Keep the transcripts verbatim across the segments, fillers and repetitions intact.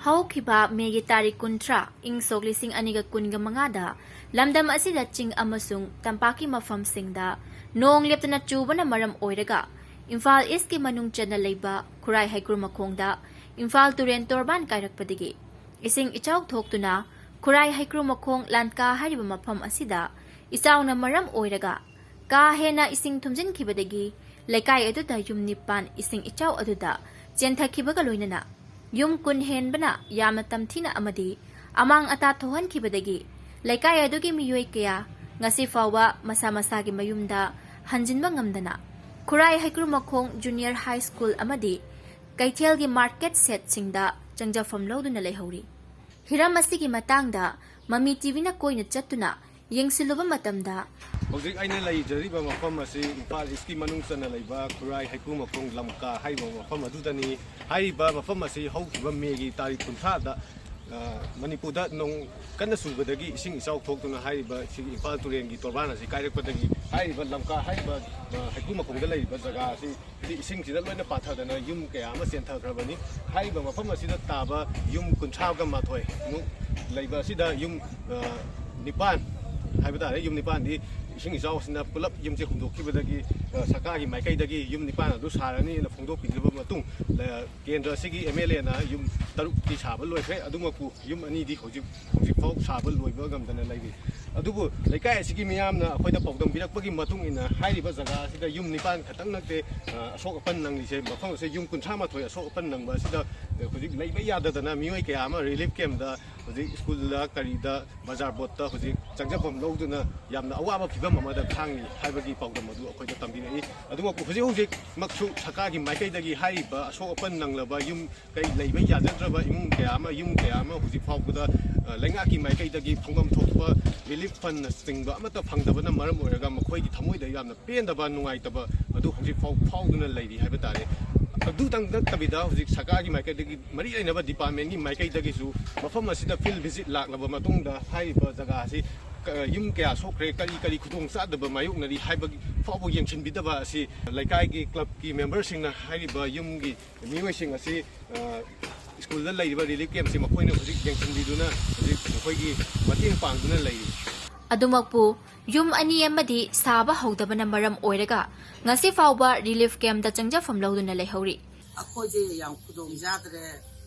ꯍꯧꯈꯤꯕ ꯃꯦꯒꯤ ꯇꯥꯔꯤꯛ ꯀꯨꯟꯊ꯭ꯔꯥ, ꯏꯪ ꯁꯣꯛ ꯂꯤꯁꯤꯡ ꯑꯅꯤꯒ ꯀꯨꯟꯒ ꯃꯉꯥꯗ ꯂꯝꯗꯝ ꯑꯁꯤꯗ ꯆꯤꯡ ꯑꯃꯁꯨꯡ ꯇꯝꯄꯥꯛꯀꯤ ꯃꯐꯝꯁꯤꯡꯗ ꯅꯣꯡ ꯂꯦꯞꯇꯅ ꯆꯨꯕꯅ ꯃꯔꯝ ꯑꯣꯏꯔꯒ ꯏꯝꯐꯥꯜ ꯏꯁꯀꯤ ꯃꯅꯨꯡ ꯆꯟꯅ ꯂꯩꯕ ꯈꯨꯔꯥꯏ ꯍꯩꯀ꯭ꯔꯨ ꯃꯈꯣꯡꯗ ꯏꯝꯐꯥꯜ ꯇꯨꯔꯦꯟ ꯇꯣꯔꯕꯥꯟ ꯀꯥꯏꯔꯛꯄꯗꯒꯤ ꯏꯁꯤꯡ ꯏꯆꯥꯎ ꯊꯣꯛꯇꯨꯅ ꯈꯨꯔꯥꯏ ꯍꯩꯀ꯭ꯔꯨ ꯃꯈꯣꯡ ꯂꯥꯟꯀꯥ ꯍꯥꯏꯔꯤꯕ ꯃꯐꯝ ꯑꯁꯤꯗ ꯏꯆꯥꯎꯅ ꯃꯔꯝ ꯑꯣꯏꯔꯒ ꯀꯥ ꯍꯦꯟꯅ ꯏꯁꯤꯡ ꯊꯨꯝꯖꯤꯟꯈꯤꯕꯗꯒꯤ ꯂꯩꯀꯥꯏ ꯑꯗꯨꯗ ꯌꯨꯝ ꯅꯤꯄꯥꯟ ꯏꯁꯤꯡ ꯏꯆꯥꯎ ꯑꯗꯨꯗ ꯆꯦꯟꯊꯈꯤꯕꯒ ꯂꯣꯏꯅꯅ ꯌꯨꯝ ꯀꯨꯟ ꯍꯦꯟꯕꯅ ꯌꯥꯝꯅ ꯇꯝꯊꯤꯅ ꯑꯃꯗꯤ ꯑꯃꯥꯡ ꯑꯇꯥ ꯊꯣꯛꯍꯟꯈꯤꯕꯗꯒꯤ ꯂꯩꯀꯥꯏ ꯑꯗꯨꯒꯤ ꯃꯤꯑꯣꯏ ꯀꯌꯥ ꯉꯁꯤ ꯐꯥꯎꯕ ꯃꯁꯥ ꯃꯁꯥꯒꯤ ꯃꯌꯨꯝꯗ ꯍꯟꯖꯤꯟꯕ ꯉꯝꯗꯅ ꯈꯨꯔꯥꯏ ꯍꯩꯀ꯭ꯔꯨ ꯃꯈꯣꯡ ꯖꯨꯅꯤꯌꯔ ꯍꯥꯏ ꯁ꯭ꯀꯨꯜ ꯑꯃꯗꯤ ꯀꯩꯊꯦꯜꯒꯤ ꯃꯥꯔꯀꯦꯠ ꯁꯦꯠꯁꯤꯡꯗ ꯆꯪꯖꯐꯝ ꯂꯧꯗꯨꯅ ꯂꯩꯍꯧꯔꯤ꯫ ꯍꯤꯔꯝ ꯑꯁꯤꯒꯤ ꯃꯇꯥꯡꯗ ꯃꯃꯤ ꯇꯤꯚꯤꯅ ꯀꯣꯏꯅ ꯆꯠꯇꯨꯅ ꯌꯦꯡꯁꯤꯜꯂꯨꯕ ꯃꯇꯝꯗ, ꯍꯧꯖꯤꯛ ꯑꯩꯅ ꯂꯩꯖꯔꯤꯕ ꯃꯐꯝ ꯑꯁꯤ ꯏꯝꯐꯥꯜ ꯏꯁꯀꯤ ꯃꯅꯨꯡ ꯆꯟꯅ ꯂꯩꯕ ꯈꯨꯔꯥꯏ ꯍꯩꯀ꯭ꯔꯨ ꯃꯈꯣꯡ ꯂꯝꯀꯥ ꯍꯥꯏꯔꯤꯕ ꯃꯐꯝ ꯑꯗꯨꯗꯅꯤ꯫ ꯍꯥꯏꯔꯤꯕ ꯃꯐꯝ ꯑꯁꯤ ꯍꯧꯈꯤꯕ ꯃꯦꯒꯤ ꯇꯥꯔꯤꯛ ꯀꯨꯟꯊ꯭ꯔꯥꯗ, ꯑ, ꯃꯅꯤꯄꯨꯔꯗ ꯅꯣꯡ ꯀꯟꯅ ꯆꯨꯕꯗꯒꯤ ꯏꯁꯤꯡ ꯏꯆꯥꯎ ꯊꯣꯛꯇꯨꯅ ꯍꯥꯏꯔꯤꯕ ꯁꯤꯒꯤ ꯏꯝꯐꯥꯜ ꯇꯨꯔꯦꯜꯒꯤ ꯇꯣꯔꯕꯥꯟ ꯑꯁꯤ ꯀꯥꯏꯔꯛꯄꯗꯒꯤ ꯍꯥꯏꯔꯤꯕ ꯂꯝꯀꯥ ꯍꯥꯏꯔꯤꯕ, ꯑ, ꯍꯩꯀ꯭ꯔꯨ ꯃꯈꯣꯡꯗ ꯂꯩꯔꯤꯕ ꯖꯒꯥ ꯑꯁꯤ ꯍꯧꯖꯤꯛ ꯏꯁꯤꯡꯁꯤꯗ ꯂꯣꯏꯅ ꯄꯥꯊꯗꯅ ꯌꯨꯝ ꯀꯌꯥ ꯑꯃ ꯆꯦꯟꯊꯈ꯭ꯔꯕꯅꯤ꯫ ꯍꯥꯏꯔꯤꯕ ꯃꯐꯝ ꯑꯁꯤꯗ ꯇꯥꯕ ꯌꯨꯝ ꯀꯨꯟꯊ꯭ꯔꯥꯒ ꯃꯥꯊꯣꯏ ꯃꯨꯛ ꯂꯩꯕ ꯑꯁꯤꯗ ꯌꯨꯝ, ꯑ, ꯅꯤꯄꯥꯟ ꯍꯥꯏꯕ ꯇꯥꯔꯦ, ꯌꯨꯝ ꯅꯤꯄꯥꯟꯗꯤ ꯏꯁꯤꯡ ꯏꯆꯥꯎ ꯑꯁꯤꯅ ꯄꯨꯂꯞ ꯌꯨꯝꯁꯦ ꯍꯨꯝꯗꯣꯛꯈꯤꯕꯗꯒꯤ, ꯑ, ꯁꯔꯀꯥꯔꯒꯤ ꯃꯥꯏꯀꯩꯗꯒꯤ ꯌꯨꯝ ꯅꯤꯄꯥꯟ ꯑꯗꯨ ꯁꯥꯔꯅꯤꯅ ꯐꯣꯡꯗꯣꯛꯄꯤꯈ꯭ꯔꯕ ꯃꯇꯨꯡ, ꯂ-, ꯀꯦꯟꯗ꯭ꯔ ꯑꯁꯤꯒꯤ ꯑꯦꯝ ꯑꯦꯜ ꯑꯦꯅ ꯌꯨꯝ ꯇꯔꯨꯛꯇꯤ ꯁꯥꯕ ꯂꯣꯏꯈ꯭ꯔꯦ꯫ ꯑꯗꯨꯃꯛꯄꯨ ꯌꯨꯝ ꯑꯅꯤꯗꯤ ꯍꯧꯖꯤꯛ, ꯍꯧꯖꯤꯛꯐꯥꯎ ꯁꯥꯕ ꯂꯣꯏꯕ ꯉꯝꯗꯅ ꯂꯩꯔꯤ꯫ ꯑꯗꯨꯕꯨ ꯂꯩꯀꯥꯏ ꯑꯁꯤꯒꯤ ꯃꯤꯌꯥꯝꯅ ꯑꯩꯈꯣꯏꯗ ꯄꯥꯎꯗꯝ ꯄꯤꯔꯛꯄꯒꯤ ꯃꯇꯨꯡ ꯏꯟꯅ ꯍꯥꯏꯔꯤꯕ ꯖꯒꯥ ꯑꯁꯤꯗ ꯌꯨꯝ ꯅꯤꯄꯥꯟ ꯈꯛꯇꯪ ꯅꯠꯇꯦ, ꯑ, ꯑꯁꯣꯛ ꯑꯄꯟ ꯅꯪꯂꯤꯁꯦ, ꯃꯐꯝ ꯑꯁꯤꯗ ꯌꯨꯝ ꯀꯨꯟꯊ꯭ꯔꯥ ꯃꯥꯊꯣꯏ ꯑꯁꯣꯛ ꯑꯄꯟ ꯅꯪꯕ ꯑꯁꯤꯗ, ꯑ, ꯍꯧꯖꯤꯛ ꯂꯩꯕ ꯌꯥꯗꯗꯅ ꯃꯤꯑꯣꯏ ꯀꯌꯥ ꯑꯃ ꯔꯤꯂꯤꯐ ꯀꯦꯝꯗ ꯍꯧꯖꯤꯛ ꯁ꯭ꯀꯨꯜꯗ ꯀꯔꯤꯗ ꯕꯖꯥꯔ ꯕꯣꯠꯇ ꯍꯧꯖꯤꯛ ꯆꯪꯖꯐꯝ ꯂꯧꯗꯨꯅ ꯌꯥꯝꯅ ꯑꯋꯥꯕ ꯐꯤꯕꯝ ꯑꯃꯗ ꯈꯥꯡꯂꯤ ꯍꯥꯏꯕꯒꯤ ꯄꯥꯎꯗꯝ ꯑꯗꯨ ꯑꯩꯈꯣꯏꯗ ꯇꯝꯕꯤꯔꯛꯏ꯫ ꯑꯗꯨꯃꯛꯄꯨ ꯍꯧꯖꯤꯛ ꯍꯧꯖꯤꯛꯃꯛꯁꯨ ꯁꯔꯀꯥꯔꯒꯤ ꯃꯥꯏꯀꯩꯗꯒꯤ ꯍꯥꯏꯔꯤꯕ ꯑꯁꯣꯛ ꯑꯄꯟ ꯅꯪꯂꯕ ꯌꯨꯝ ꯀꯩ ꯂꯩꯕ ꯌꯥꯖꯗ꯭ꯔꯕ ꯏꯃꯨꯡ ꯀꯌꯥ ꯑꯃ, ꯌꯨꯝ ꯀꯌꯥ ꯑꯃ ꯍꯧꯖꯤꯛ ꯐꯥꯎꯕꯗ, ꯑ, ꯂꯩꯉꯥꯛꯀꯤ ꯃꯥꯏꯀꯩꯗꯒꯤ ꯐꯪꯐꯝ ꯊꯣꯛꯄ ꯔꯤꯂꯤꯐ ꯐꯟꯅꯆꯤꯡꯕ ꯑꯃꯠꯇ ꯐꯪꯗꯕꯅ ꯃꯔꯝ ꯑꯣꯏꯔꯒ ꯃꯈꯣꯏꯒꯤ ꯊꯃꯣꯏꯗ ꯌꯥꯝꯅ ꯄꯦꯟꯗꯕ, ꯅꯨꯡꯉꯥꯏꯇꯕ ꯑꯗꯨ ꯍꯧꯖꯤꯛ ꯐꯥꯎ ꯐꯥꯎꯗꯨꯅ ꯂꯩꯔꯤ ꯍꯥꯏꯕ ꯇꯥꯔꯦ꯫ ꯑꯗꯨꯇꯪ ꯅꯠꯇꯕꯤꯗ ꯍꯧꯖꯤꯛ ꯁꯔꯀꯥꯔꯒꯤ ꯃꯥꯏꯀꯩꯗꯒꯤ, ꯃꯔꯤ ꯂꯩꯅꯕ ꯗꯤꯄꯥꯔꯠꯃꯦꯟꯒꯤ ꯃꯥꯏꯀꯩꯗꯒꯤꯁꯨ ꯃꯐꯝ ꯑꯁꯤꯗ ꯐꯤꯜ ꯚꯤꯖꯤꯠ ꯂꯥꯛꯂꯕ ꯃꯇꯨꯡꯗ ꯍꯥꯏꯔꯤꯕ ꯖꯒꯥ ꯑꯁꯤ ꯀ-, ꯌꯨꯝ ꯀꯌꯥ ꯁꯣꯛꯈ꯭ꯔꯦ, ꯀꯔꯤ ꯀꯔꯤ ꯈꯨꯗꯣꯡꯆꯥꯗꯕ ꯃꯥꯌꯣꯛꯅꯔꯤ ꯍꯥꯏꯕꯒꯤ ꯐꯥꯎꯕ ꯌꯦꯡꯁꯤꯟꯕꯤꯗꯕ ꯑꯁꯤ ꯂꯩꯀꯥꯏꯒꯤ ꯀ꯭ꯂꯕꯀꯤ ꯃꯦꯝꯕꯔꯁꯤꯡꯅ ꯍꯥꯏꯔꯤꯕ ꯌꯨꯝꯒꯤ ꯃꯤꯑꯣꯏꯁꯤꯡ ꯑꯁꯤ, ꯑ, ꯁ꯭ꯀꯨꯜꯗ ꯂꯩꯔꯤꯕ ꯔꯤꯂꯤꯐ ꯀꯦꯝꯞꯁꯤ ꯃꯈꯣꯏꯅ ꯍꯧꯖꯤꯛ ꯌꯦꯡꯁꯤꯟꯕꯤꯗꯨꯅ ꯍꯧꯖꯤꯛ ꯃꯈꯣꯏꯒꯤ ꯃꯇꯦꯡ ꯄꯥꯡꯗꯨꯅ ꯂꯩꯔꯤ꯫ ꯑꯗꯨꯃꯛꯄꯨ, ꯌꯨꯝ ꯑꯅꯤ ꯑꯃꯗꯤ ꯁꯥꯕ ꯍꯧꯗꯕꯅ ꯃꯔꯝ ꯑꯣꯏꯔꯒ ꯉꯁꯤ ꯐꯥꯎꯕ ꯔꯤꯂꯤꯐ ꯀꯦꯝꯞꯇ ꯆꯪꯖꯐꯝ ꯂꯧꯗꯨꯅ ꯂꯩꯍꯧꯔꯤ꯫ ꯑꯩꯈꯣꯏꯁꯦ ꯌꯥꯝ ꯈꯨꯗꯣꯡ ꯆꯥꯗ꯭ꯔꯦ꯫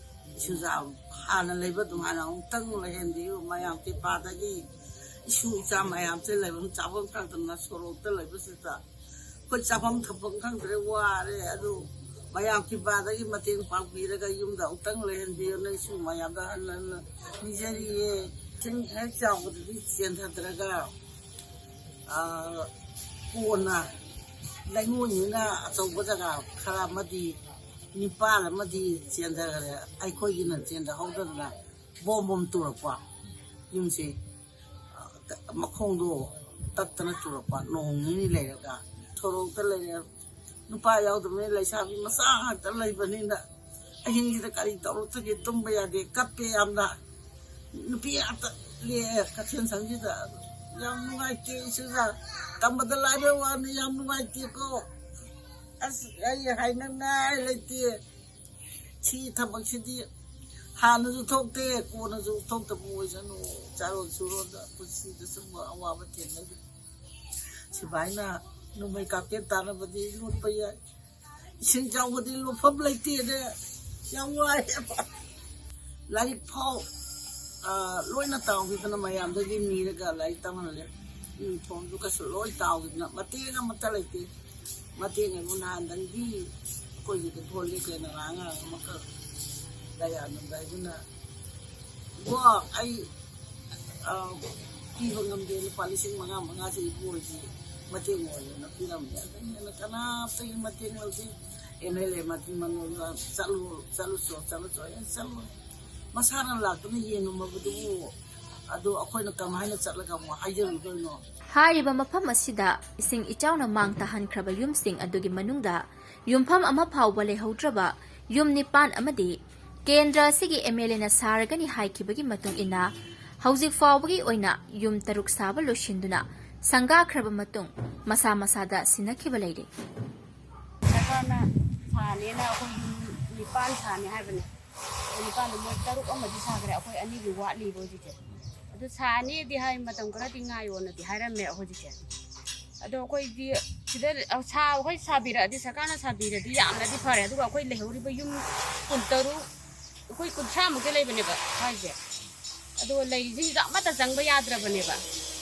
ꯁꯨꯖꯥ ꯍꯥꯟꯅ ꯂꯩꯕ ꯑꯗꯨꯃꯥꯏꯅ ꯑꯃꯨꯛꯇꯪ ꯂꯩꯍꯟꯕꯤꯌꯨ꯫ ꯃꯌꯥꯝ ꯀꯤꯄꯥꯗꯒꯤ ꯏꯁꯨ ꯏꯆꯥ ꯃꯌꯥꯝꯁꯦ ꯂꯩꯐꯝ ꯆꯥꯐꯝ ꯈꯪꯗꯅ ꯁꯣꯔꯣꯛꯇ ꯂꯩꯕꯁꯤꯗ ꯑꯩꯈꯣꯏ ꯆꯥꯐꯝ ꯊꯛꯐꯝ ꯈꯪꯗ꯭ꯔꯦ, ꯋꯥꯔꯦ꯫ ꯑꯗꯨ ꯃꯌꯥꯝ ꯀꯤꯄꯥꯗꯒꯤ ꯃꯇꯦꯡ ꯄꯥꯡꯕꯤꯔꯒ ꯌꯨꯝꯗ ꯑꯃꯨꯛꯇꯪ ꯂꯩꯍꯟꯕꯤꯌꯨ꯫ ꯅꯣꯏꯁꯨ ꯃꯌꯥꯝꯗ ꯍꯟꯅ ꯍꯟꯅ ꯅꯤꯖꯔꯤꯌꯦ꯫ ꯏꯁꯤꯡ ꯍꯦꯛ ꯆꯥꯎꯕꯗꯗꯤ ꯆꯦꯟꯊꯗ꯭ꯔꯒ, ꯑ, ꯀꯣꯟꯅ ꯂꯩꯉꯣꯏꯅꯤꯅ ꯑꯆꯧꯕ ꯖꯒꯥ ꯈꯔ ꯑꯃꯗꯤ, ꯅꯤꯄꯥꯜ ꯑꯃꯗꯤ ꯆꯦꯟꯊꯈ꯭ꯔꯦ꯫ ꯑꯩꯈꯣꯏꯒꯤꯅ ꯆꯦꯟꯊꯍꯧꯗꯗꯅ ꯕꯣꯝ ꯕꯣꯝ ꯇꯨꯔꯛꯄ ꯌꯨꯝꯁꯤ, ꯑ, ꯃꯈꯣꯡꯗꯣ ꯇꯠꯇꯅ ꯇꯨꯔꯛꯄ ꯅꯣꯡ ꯅꯤꯅꯤ ꯂꯩꯔꯒ꯫ ꯁꯣꯔꯣꯛꯇ ꯂꯩꯔꯦ꯫ ꯅꯨꯄꯥ ꯌꯥꯎꯗꯕꯅꯤꯅ ꯂꯩꯁꯥꯕꯤ ꯃꯆꯥ ꯉꯥꯛꯇ ꯂꯩꯕꯅꯤꯅ ꯑꯍꯤꯡꯁꯤꯗ ꯀꯔꯤ ꯇꯧꯔꯛꯇꯒꯦ, ꯇꯨꯝꯕ ꯌꯥꯗꯦ, ꯀꯞꯄꯦ ꯌꯥꯝꯅ꯫ ꯅꯨꯄꯤ ꯉꯥꯛꯇ ꯂꯦꯛꯑꯦ ꯀꯩꯊꯦꯜ ꯁꯪꯁꯤꯗ꯫ ꯌꯥꯝ ꯅꯨꯡꯉꯥꯏꯇꯦ ꯏꯆꯦꯖꯥ, ꯇꯝꯕꯗ ꯂꯥꯏꯕ ꯋꯥꯅꯤ, ꯌꯥꯝ ꯅꯨꯡꯉꯥꯏꯇꯦꯀꯣ꯫ ꯑꯁ, ꯑꯩ ꯍꯥꯏꯅꯉꯥꯏ ꯂꯩꯇꯦ꯫ ꯁꯤ ꯊꯕꯛꯁꯤꯗꯤ ꯍꯥꯟꯅꯁꯨ ꯊꯣꯛꯇꯦ, ꯀꯣꯟꯅꯁꯨ ꯊꯣꯛꯇꯕ ꯑꯣꯏꯁꯅꯨ꯫ ꯆꯥꯔꯣꯟ ꯁꯨꯔꯣꯟꯗ ꯄꯨꯟꯁꯤꯗ ꯁꯨꯝꯕ ꯑꯋꯥꯕ ꯊꯦꯡꯅꯈꯤ꯫ ꯁꯨꯃꯥꯏꯅ ꯅꯣꯡꯃꯩ ꯀꯥꯞꯀꯦ ꯇꯥꯟꯅꯕꯗꯤ ꯂꯣꯠꯄ ꯌꯥꯏ, ꯏꯁꯤꯡ ꯆꯥꯎꯕꯗꯤ ꯂꯨꯞꯐꯝ ꯂꯩꯇꯦꯅꯦ꯫ ꯌꯥꯝ ꯋꯥꯏꯑꯦꯕ꯫ ꯂꯥꯏꯔꯤꯛ ꯐꯥꯎ, ꯑ, ꯂꯣꯏꯅ ꯇꯥꯎꯈꯤꯗꯅ ꯃꯌꯥꯝꯗꯒꯤ ꯅꯤꯔꯒ ꯂꯥꯏꯔꯤꯛ ꯇꯝꯍꯜꯂꯦ꯫ ꯌꯨꯅꯤꯐꯣꯔꯝꯁꯨ ꯀꯩꯁꯨ ꯂꯣꯏ ꯇꯥꯎꯈꯤꯗꯅ ꯃꯇꯦꯡ ꯑꯃꯠꯇ ꯂꯩꯇꯦ꯫ ꯃꯇꯦꯡ ꯑꯩꯕꯨ ꯅꯍꯥꯟꯗꯪꯗꯤ ꯑꯩꯈꯣꯏꯒꯤꯗ ꯐꯣꯟ ꯂꯦꯞꯀꯦꯅ ꯉꯥꯡ ꯉꯥꯡ ꯑꯃꯈꯛ ꯗꯌꯥꯅꯟꯗ ꯍꯥꯏꯗꯨꯅ, "ꯏꯕꯣ, ꯑꯩ, ꯑ, ꯄꯤꯕ ꯉꯝꯗꯦ, ꯂꯨꯄꯥ ꯂꯤꯁꯤꯡ ꯃꯉꯥ ꯃꯉꯥꯁꯦ ꯏꯕꯣ ꯍꯣꯏꯒꯤ ꯃꯇꯦꯡ ꯑꯣꯏꯌꯦꯅ ꯄꯤꯔꯝꯃꯦ꯫ ꯑꯗꯨꯅ ꯍꯦꯟꯅ ꯀꯅꯥꯝꯇꯒꯤ ꯃꯇꯦꯡ ꯂꯧꯗꯦ꯫ ꯑꯦꯝ ꯑꯦꯜ ꯑꯦ ꯃꯟꯇ꯭ꯔꯤ ꯃꯟꯗꯣꯜꯗ ꯆꯠꯂꯨ, ꯆꯠꯂꯨꯆꯣ, ꯆꯠꯂꯨꯆꯣ, ꯑꯦ, ꯆꯠꯂꯣꯏ꯫ ꯃꯁꯥꯅ ꯂꯥꯛꯇꯨꯅ ꯌꯦꯡꯉꯝꯃꯕꯗꯨꯕꯨ ꯑꯗꯨ ꯑꯩꯈꯣꯏꯅ ꯀꯃꯥꯏꯅ ꯆꯠꯂꯒ ꯑꯃꯨꯛ ꯍꯥꯏꯖꯔꯨꯗꯣꯏꯅꯣ?" ꯍꯥꯏꯔꯤꯕ ꯃꯐꯝ ꯑꯁꯤꯗ ꯏꯁꯤꯡ ꯏꯆꯥꯎꯅ ꯃꯥꯡ ꯇꯥꯍꯟꯈ꯭ꯔꯕ ꯌꯨꯝꯁꯤꯡ ꯑꯗꯨꯒꯤ ꯃꯅꯨꯡꯗ ꯌꯨꯝꯐꯝ ꯑꯃ ꯐꯥꯎꯕ ꯂꯩꯍꯧꯗ꯭ꯔꯕ ꯌꯨꯝ ꯅꯤꯄꯥꯟ ꯑꯃꯗꯤ ꯀꯦꯟꯗ꯭ꯔ ꯑꯁꯤꯒꯤ ꯑꯦꯝ ꯑꯦꯜ ꯑꯦꯅ ꯁꯥꯔꯒꯅꯤ ꯍꯥꯏꯈꯤꯕꯒꯤ ꯃꯇꯨꯡ ꯏꯟꯅ ꯍꯧꯖꯤꯛ ꯐꯥꯎꯕꯒꯤ ꯑꯣꯏꯅ ꯌꯨꯝ ꯇꯔꯨꯛ ꯁꯥꯕ ꯂꯣꯏꯁꯤꯟꯗꯨꯅ ꯁꯪꯒꯥꯈ꯭ꯔꯕ ꯃꯇꯨꯡ ꯃꯁꯥ ꯃꯁꯥꯗ ꯁꯤꯟꯅꯈꯤꯕ ꯂꯩꯔꯤ꯫ ꯁꯔꯀꯥꯔꯅ ꯁꯥꯅꯦꯅ ꯑꯩꯈꯣꯏ ꯌꯨꯝ ꯅꯤꯄꯥꯟ ꯁꯥꯅꯤ ꯍꯥꯏꯕꯅꯤ꯫ ꯍꯧꯖꯤꯛꯀꯥꯟꯗ ꯃꯣꯏ ꯇꯔꯨꯛ ꯑꯃꯗꯤ ꯁꯥꯈ꯭ꯔꯦ, ꯑꯩꯈꯣꯏ ꯑꯅꯤꯒꯤ ꯋꯥꯠꯂꯤꯕ ꯍꯧꯖꯤꯛꯁꯦ꯫ ꯑꯗꯨ ꯁꯥꯅꯤꯗꯤ ꯍꯥꯏ, ꯃꯇꯝ ꯈꯔꯗꯤ ꯉꯥꯏꯌꯣꯅꯗꯤ ꯍꯥꯏꯔꯝꯃꯦ ꯍꯧꯖꯤꯛꯁꯦ꯫ ꯑꯗꯣ ꯑꯩꯈꯣꯏꯗꯤ ꯁꯤꯗ ꯁꯥ-, ꯑꯩꯈꯣꯏ ꯁꯥꯕꯤꯔꯛꯑꯗꯤ, ꯁꯔꯀꯥꯔꯅ ꯁꯥꯕꯤꯔꯗꯤ ꯌꯥꯝꯅꯗꯤ ꯐꯔꯦ꯫ ꯑꯗꯨꯒ ꯑꯩꯈꯣꯏ ꯂꯩꯍꯧꯔꯤꯕ ꯌꯨꯝ ꯀꯨꯟꯇꯔꯨꯛ, ꯑꯩꯈꯣꯏ ꯀꯨꯟꯊ꯭ꯔꯥꯃꯨꯛꯇꯤ ꯂꯩꯕꯅꯦꯕ ꯁ꯭ꯋꯥꯏꯁꯦ꯫ ꯑꯗꯨꯒ ꯂꯩꯔꯤꯁꯤꯡꯁꯤꯗ ꯑꯃꯠꯇ ꯆꯪꯕ ꯌꯥꯗ꯭ꯔꯕꯅꯦꯕ꯫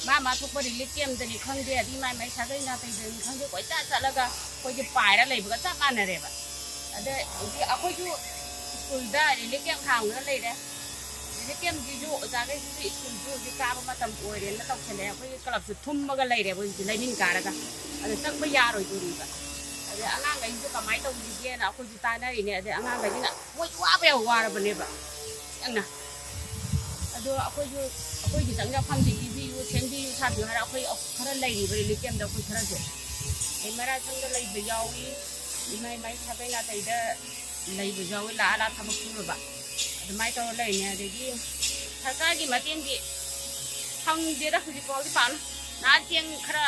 ꯃꯥ ꯃꯥ ꯊꯣꯛꯄ ꯔꯤꯂꯤꯐ ꯀꯦꯝꯗꯅꯤ ꯈꯪꯗꯦ, ꯑꯗꯒꯤ ꯃꯥꯏ ꯃꯥꯏ ꯁꯥꯒꯩ ꯅꯥꯇꯩꯗꯅꯤ ꯈꯪꯗꯦ, ꯀꯣꯏꯆꯠ ꯆꯠꯂꯒ ꯑꯩꯈꯣꯏꯁꯦ ꯄꯥꯏꯔ ꯂꯩꯕꯒ ꯆꯞ ꯃꯥꯟꯅꯔꯦꯕ꯫ ꯑꯗ ꯍꯧꯖꯤꯛ ꯑꯩꯈꯣꯏꯁꯨ ꯁ꯭ꯀꯨꯜꯗ ꯔꯤꯂꯤꯐ ꯀꯦꯝ ꯈꯥꯝꯗꯅ ꯂꯩꯔꯦ꯫ ꯔꯤꯂꯤꯐ ꯀꯦꯝꯁꯤꯁꯨ ꯑꯣꯖꯥꯈꯩꯁꯤꯁꯨ ꯁ꯭ꯀꯨꯜꯁꯨ ꯍꯧꯖꯤꯛ ꯀꯥꯕ ꯃꯇꯝ ꯑꯣꯏꯔꯦꯅ ꯇꯧꯁꯜꯂꯛꯑꯦ꯫ ꯑꯩꯈꯣꯏꯒꯤ ꯀ꯭ꯂꯕꯁꯨ ꯊꯨꯝꯃꯒ ꯂꯩꯔꯦꯕ ꯍꯧꯖꯤꯛꯇꯤ, ꯂꯩꯅꯤꯟ ꯀꯥꯔꯒ꯫ ꯑꯗ ꯆꯪꯕ ꯌꯥꯔꯣꯏꯗꯣꯔꯤꯕ꯫ ꯑꯗꯩ ꯑꯉꯥꯡꯈꯩꯁꯨ ꯀꯃꯥꯏꯅ ꯇꯧꯁꯤꯒꯦꯅ ꯑꯩꯈꯣꯏꯁꯨ ꯇꯥꯟꯅꯔꯤꯅꯦ꯫ ꯑꯗꯩ ꯑꯉꯥꯡꯈꯩꯁꯤꯅ ꯃꯣꯏꯁꯨ ꯋꯥꯕ ꯌꯥꯝ ꯋꯥꯔꯕꯅꯦꯕ ꯌꯥꯝꯅ꯫ ꯑꯗꯣ ꯑꯩꯈꯣꯏꯁꯨ, ꯑꯩꯈꯣꯏꯒꯤ ꯆꯪꯖꯐꯝꯗꯤ ꯄꯤꯕꯤꯌꯨ, ꯁꯦꯝꯕꯤꯌꯨ, ꯁꯥꯕꯤꯌꯨ ꯍꯥꯏꯔ ꯑꯩꯈꯣꯏ ꯈꯔ ꯂꯩꯔꯤꯕ ꯔꯤꯂꯤꯐ ꯀꯦꯝꯗ ꯑꯩꯈꯣꯏ ꯈꯔꯁꯨ꯫ ꯑꯗꯩ ꯃꯔꯥꯏ ꯁꯪꯗ ꯂꯩꯕ ꯌꯥꯎꯏ, ꯏꯃꯥ ꯏꯃꯥꯏ ꯁꯥꯒꯩ ꯅꯥꯇꯩꯗ ꯂꯩꯕ ꯌꯥꯎꯏ, ꯂꯥꯛꯑ ꯂꯥꯛꯑ ꯊꯕꯛ ꯁꯨꯔꯕ꯫ ꯑꯗꯨꯃꯥꯏꯅ ꯇꯧꯔ ꯂꯩꯔꯤꯅꯦ꯫ ꯑꯗꯒꯤ ꯁꯔꯀꯥꯔꯒꯤ ꯃꯇꯦꯡꯗꯤ ꯐꯪꯗꯦꯗ ꯍꯧꯖꯤꯛ ꯐꯥꯎꯗꯤ ꯄꯥꯛꯅ꯫ ꯅꯍꯥꯟ ꯆꯦꯡ ꯈꯔ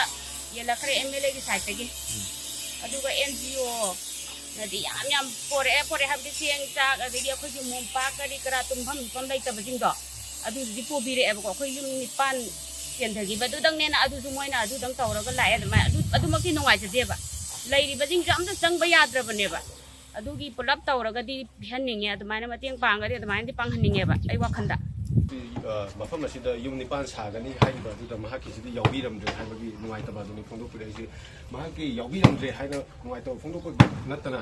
ꯌꯦꯜꯂꯛꯈ꯭ꯔꯦ ꯑꯦꯝ ꯑꯦꯜ ꯑꯦꯒꯤ ꯁꯥꯏꯠꯇꯒꯤ꯫ ꯑꯗꯨꯒ ꯑꯦꯟ ꯖꯤ ꯑꯣ ꯅꯗꯤ ꯌꯥꯝ ꯌꯥꯝ ꯄꯣꯔꯛꯑꯦ, ꯄꯣꯔꯛꯑꯦ ꯍꯥꯏꯕꯗꯤ ꯆꯦꯡ, ꯆꯥꯛ, ꯑꯗꯒꯤ ꯑꯩꯈꯣꯏꯒꯤ ꯃꯣꯝꯄꯥꯛ ꯀꯔꯤ ꯀꯔꯥ ꯇꯨꯝꯐꯝ ꯍꯤꯞꯐꯝ ꯂꯩꯇꯕꯁꯤꯡꯗꯣ ꯑꯗꯨꯗꯨꯗꯤ ꯄꯨꯕꯤꯔꯛꯑꯦꯕꯀꯣ꯫ ꯑꯩꯈꯣꯏ ꯌꯨꯝ ꯅꯤꯄꯥꯟ ꯆꯦꯟꯊꯈꯤꯕꯗꯨꯗꯪꯅꯦꯅ ꯑꯗꯨꯁꯨ ꯃꯣꯏꯅ ꯑꯗꯨꯗꯪ ꯇꯧꯔꯒ ꯂꯥꯛꯑꯦ꯫ ꯑꯗꯨꯃꯥꯏꯅ ꯑꯗꯨ, ꯑꯗꯨꯃꯛꯇꯤ ꯅꯨꯡꯉꯥꯏꯖꯗꯦꯕ꯫ ꯂꯩꯔꯤꯕꯁꯤꯡꯁꯨ ꯑꯝꯇ ꯆꯪꯕ ꯌꯥꯗ꯭ꯔꯕꯅꯦꯕ꯫ ꯑꯗꯨꯒꯤ ꯄꯨꯂꯞ ꯇꯧꯔꯒꯗꯤ ꯄꯤꯍꯟꯅꯤꯡꯉꯦ꯫ ꯑꯗꯨꯃꯥꯏꯅ ꯃꯇꯦꯡ ꯄꯥꯡꯉꯗꯤ ꯑꯗꯨꯃꯥꯏꯅꯗꯤ ꯄꯥꯡꯍꯟꯅꯤꯡꯉꯦꯕ ꯑꯩ ꯋꯥꯈꯜꯗ꯫ ꯑ, ꯃꯐꯝ ꯑꯁꯤꯗ ꯌꯨꯝ ꯅꯤꯄꯥꯟ ꯁꯥꯒꯅꯤ ꯍꯥꯏꯔꯤꯕ ꯑꯗꯨꯗ ꯃꯍꯥꯛꯀꯤꯁꯤꯗꯤ ꯌꯥꯎꯕꯤꯔꯝꯗ꯭ꯔꯦ ꯍꯥꯏꯕꯒꯤ ꯅꯨꯡꯉꯥꯏꯇꯕ ꯑꯗꯨꯅꯤ ꯐꯣꯡꯗꯣꯛꯄꯤꯔꯛꯏꯁꯤ꯫ ꯃꯍꯥꯛꯀꯤ ꯌꯥꯎꯕꯤꯔꯝꯗ꯭ꯔꯦ ꯍꯥꯏꯅ ꯅꯨꯡꯉꯥꯏꯇꯕ ꯐꯣꯡꯗꯣꯛꯄ ꯅꯠꯇꯅ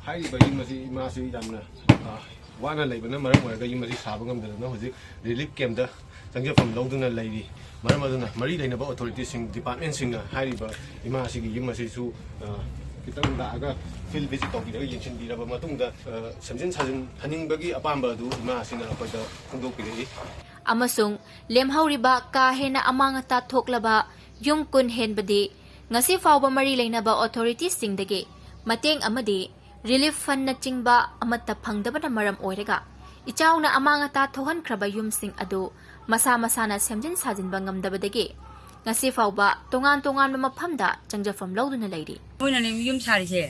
ꯍꯥꯏꯔꯤꯕ ꯌꯨꯝ ꯑꯁꯤ ꯏꯃꯥꯁꯤ ꯌꯥꯝꯅ, ꯑ, ꯋꯥꯅ ꯂꯩꯕꯅ ꯃꯔꯝ ꯑꯣꯏꯔꯒ ꯌꯨꯝ ꯑꯁꯤ ꯁꯥꯕ ꯉꯝꯗꯗꯅ ꯍꯧꯖꯤꯛ ꯔꯤꯂꯤꯐ ꯀꯦꯝꯗ ꯆꯪꯖꯐꯝ ꯂꯧꯗꯨꯅ ꯂꯩꯔꯤ꯫ ꯃꯔꯝ ꯑꯗꯨꯅ ꯃꯔꯤ ꯂꯩꯅꯕ ꯑꯣꯊꯣꯔꯤꯇꯤꯁꯤꯡ, ꯗꯤꯄꯥꯔꯠꯃꯦꯟꯁꯤꯡꯅ ꯍꯥꯏꯔꯤꯕ ꯏꯃꯥ ꯑꯁꯤꯒꯤ ꯌꯨꯝ ꯑꯁꯤꯁꯨ, ꯑ, ꯈꯤꯇꯪ ꯂꯥꯛꯑꯒ ꯐꯤꯜ ꯚꯤꯖꯤꯠ ꯇꯧꯕꯤꯔꯒ ꯌꯦꯡꯁꯤꯟꯕꯤꯔꯕ ꯃꯇꯨꯡꯗ, ꯑ, ꯁꯦꯝꯖꯤꯟ ꯁꯥꯖꯤꯟꯍꯟꯅꯤꯡꯕꯒꯤ ꯑꯄꯥꯝꯕ ꯑꯗꯨ ꯏꯃꯥ ꯑꯁꯤꯅ ꯑꯩꯈꯣꯏꯗ ꯐꯣꯡꯗꯣꯛꯄꯤꯔꯛꯏ꯫ ꯑꯃꯁꯨꯡ ꯂꯦꯝꯍꯧꯔꯤꯕ ꯀꯥ ꯍꯦꯟꯅ ꯑꯃꯥꯡ ꯑꯇꯥ ꯊꯣꯛꯂꯕ ꯌꯨꯝ ꯀꯨꯟ ꯍꯦꯟꯕꯗꯤ ꯉꯁꯤ ꯐꯥꯎꯕ ꯃꯔꯤ ꯂꯩꯅꯕ ꯑꯣꯊꯣꯔꯤꯇꯤꯁꯤꯡꯗꯒꯤ ꯃꯇꯦꯡ ꯑꯃꯗꯤ ꯔꯤꯂꯤꯐ ꯐꯟꯅꯆꯤꯡꯕ ꯑꯃꯠꯇ ꯐꯪꯗꯕꯅ ꯃꯔꯝ ꯑꯣꯏꯔꯒ ꯏꯆꯥꯎꯅ ꯑꯃꯥꯡ ꯑꯇꯥ ꯊꯣꯛꯍꯟꯈ꯭ꯔꯕ ꯌꯨꯝꯁꯤꯡ ꯑꯗꯨ ꯃꯁꯥ ꯃꯁꯥꯅ ꯁꯦꯝꯖꯤꯟ ꯁꯥꯖꯤꯟꯕ ꯉꯝꯗꯕꯗꯒꯤ ꯉꯁꯤ ꯐꯥꯎꯕ ꯇꯣꯉꯥꯟ ꯇꯣꯉꯥꯟꯕ ꯃꯐꯝꯗ ꯆꯪꯖꯐꯝ ꯂꯧꯗꯨꯅ ꯂꯩꯔꯤ꯫ ꯃꯣꯏꯅꯅꯦ ꯌꯨꯝ ꯁꯥꯔꯤꯁꯦ,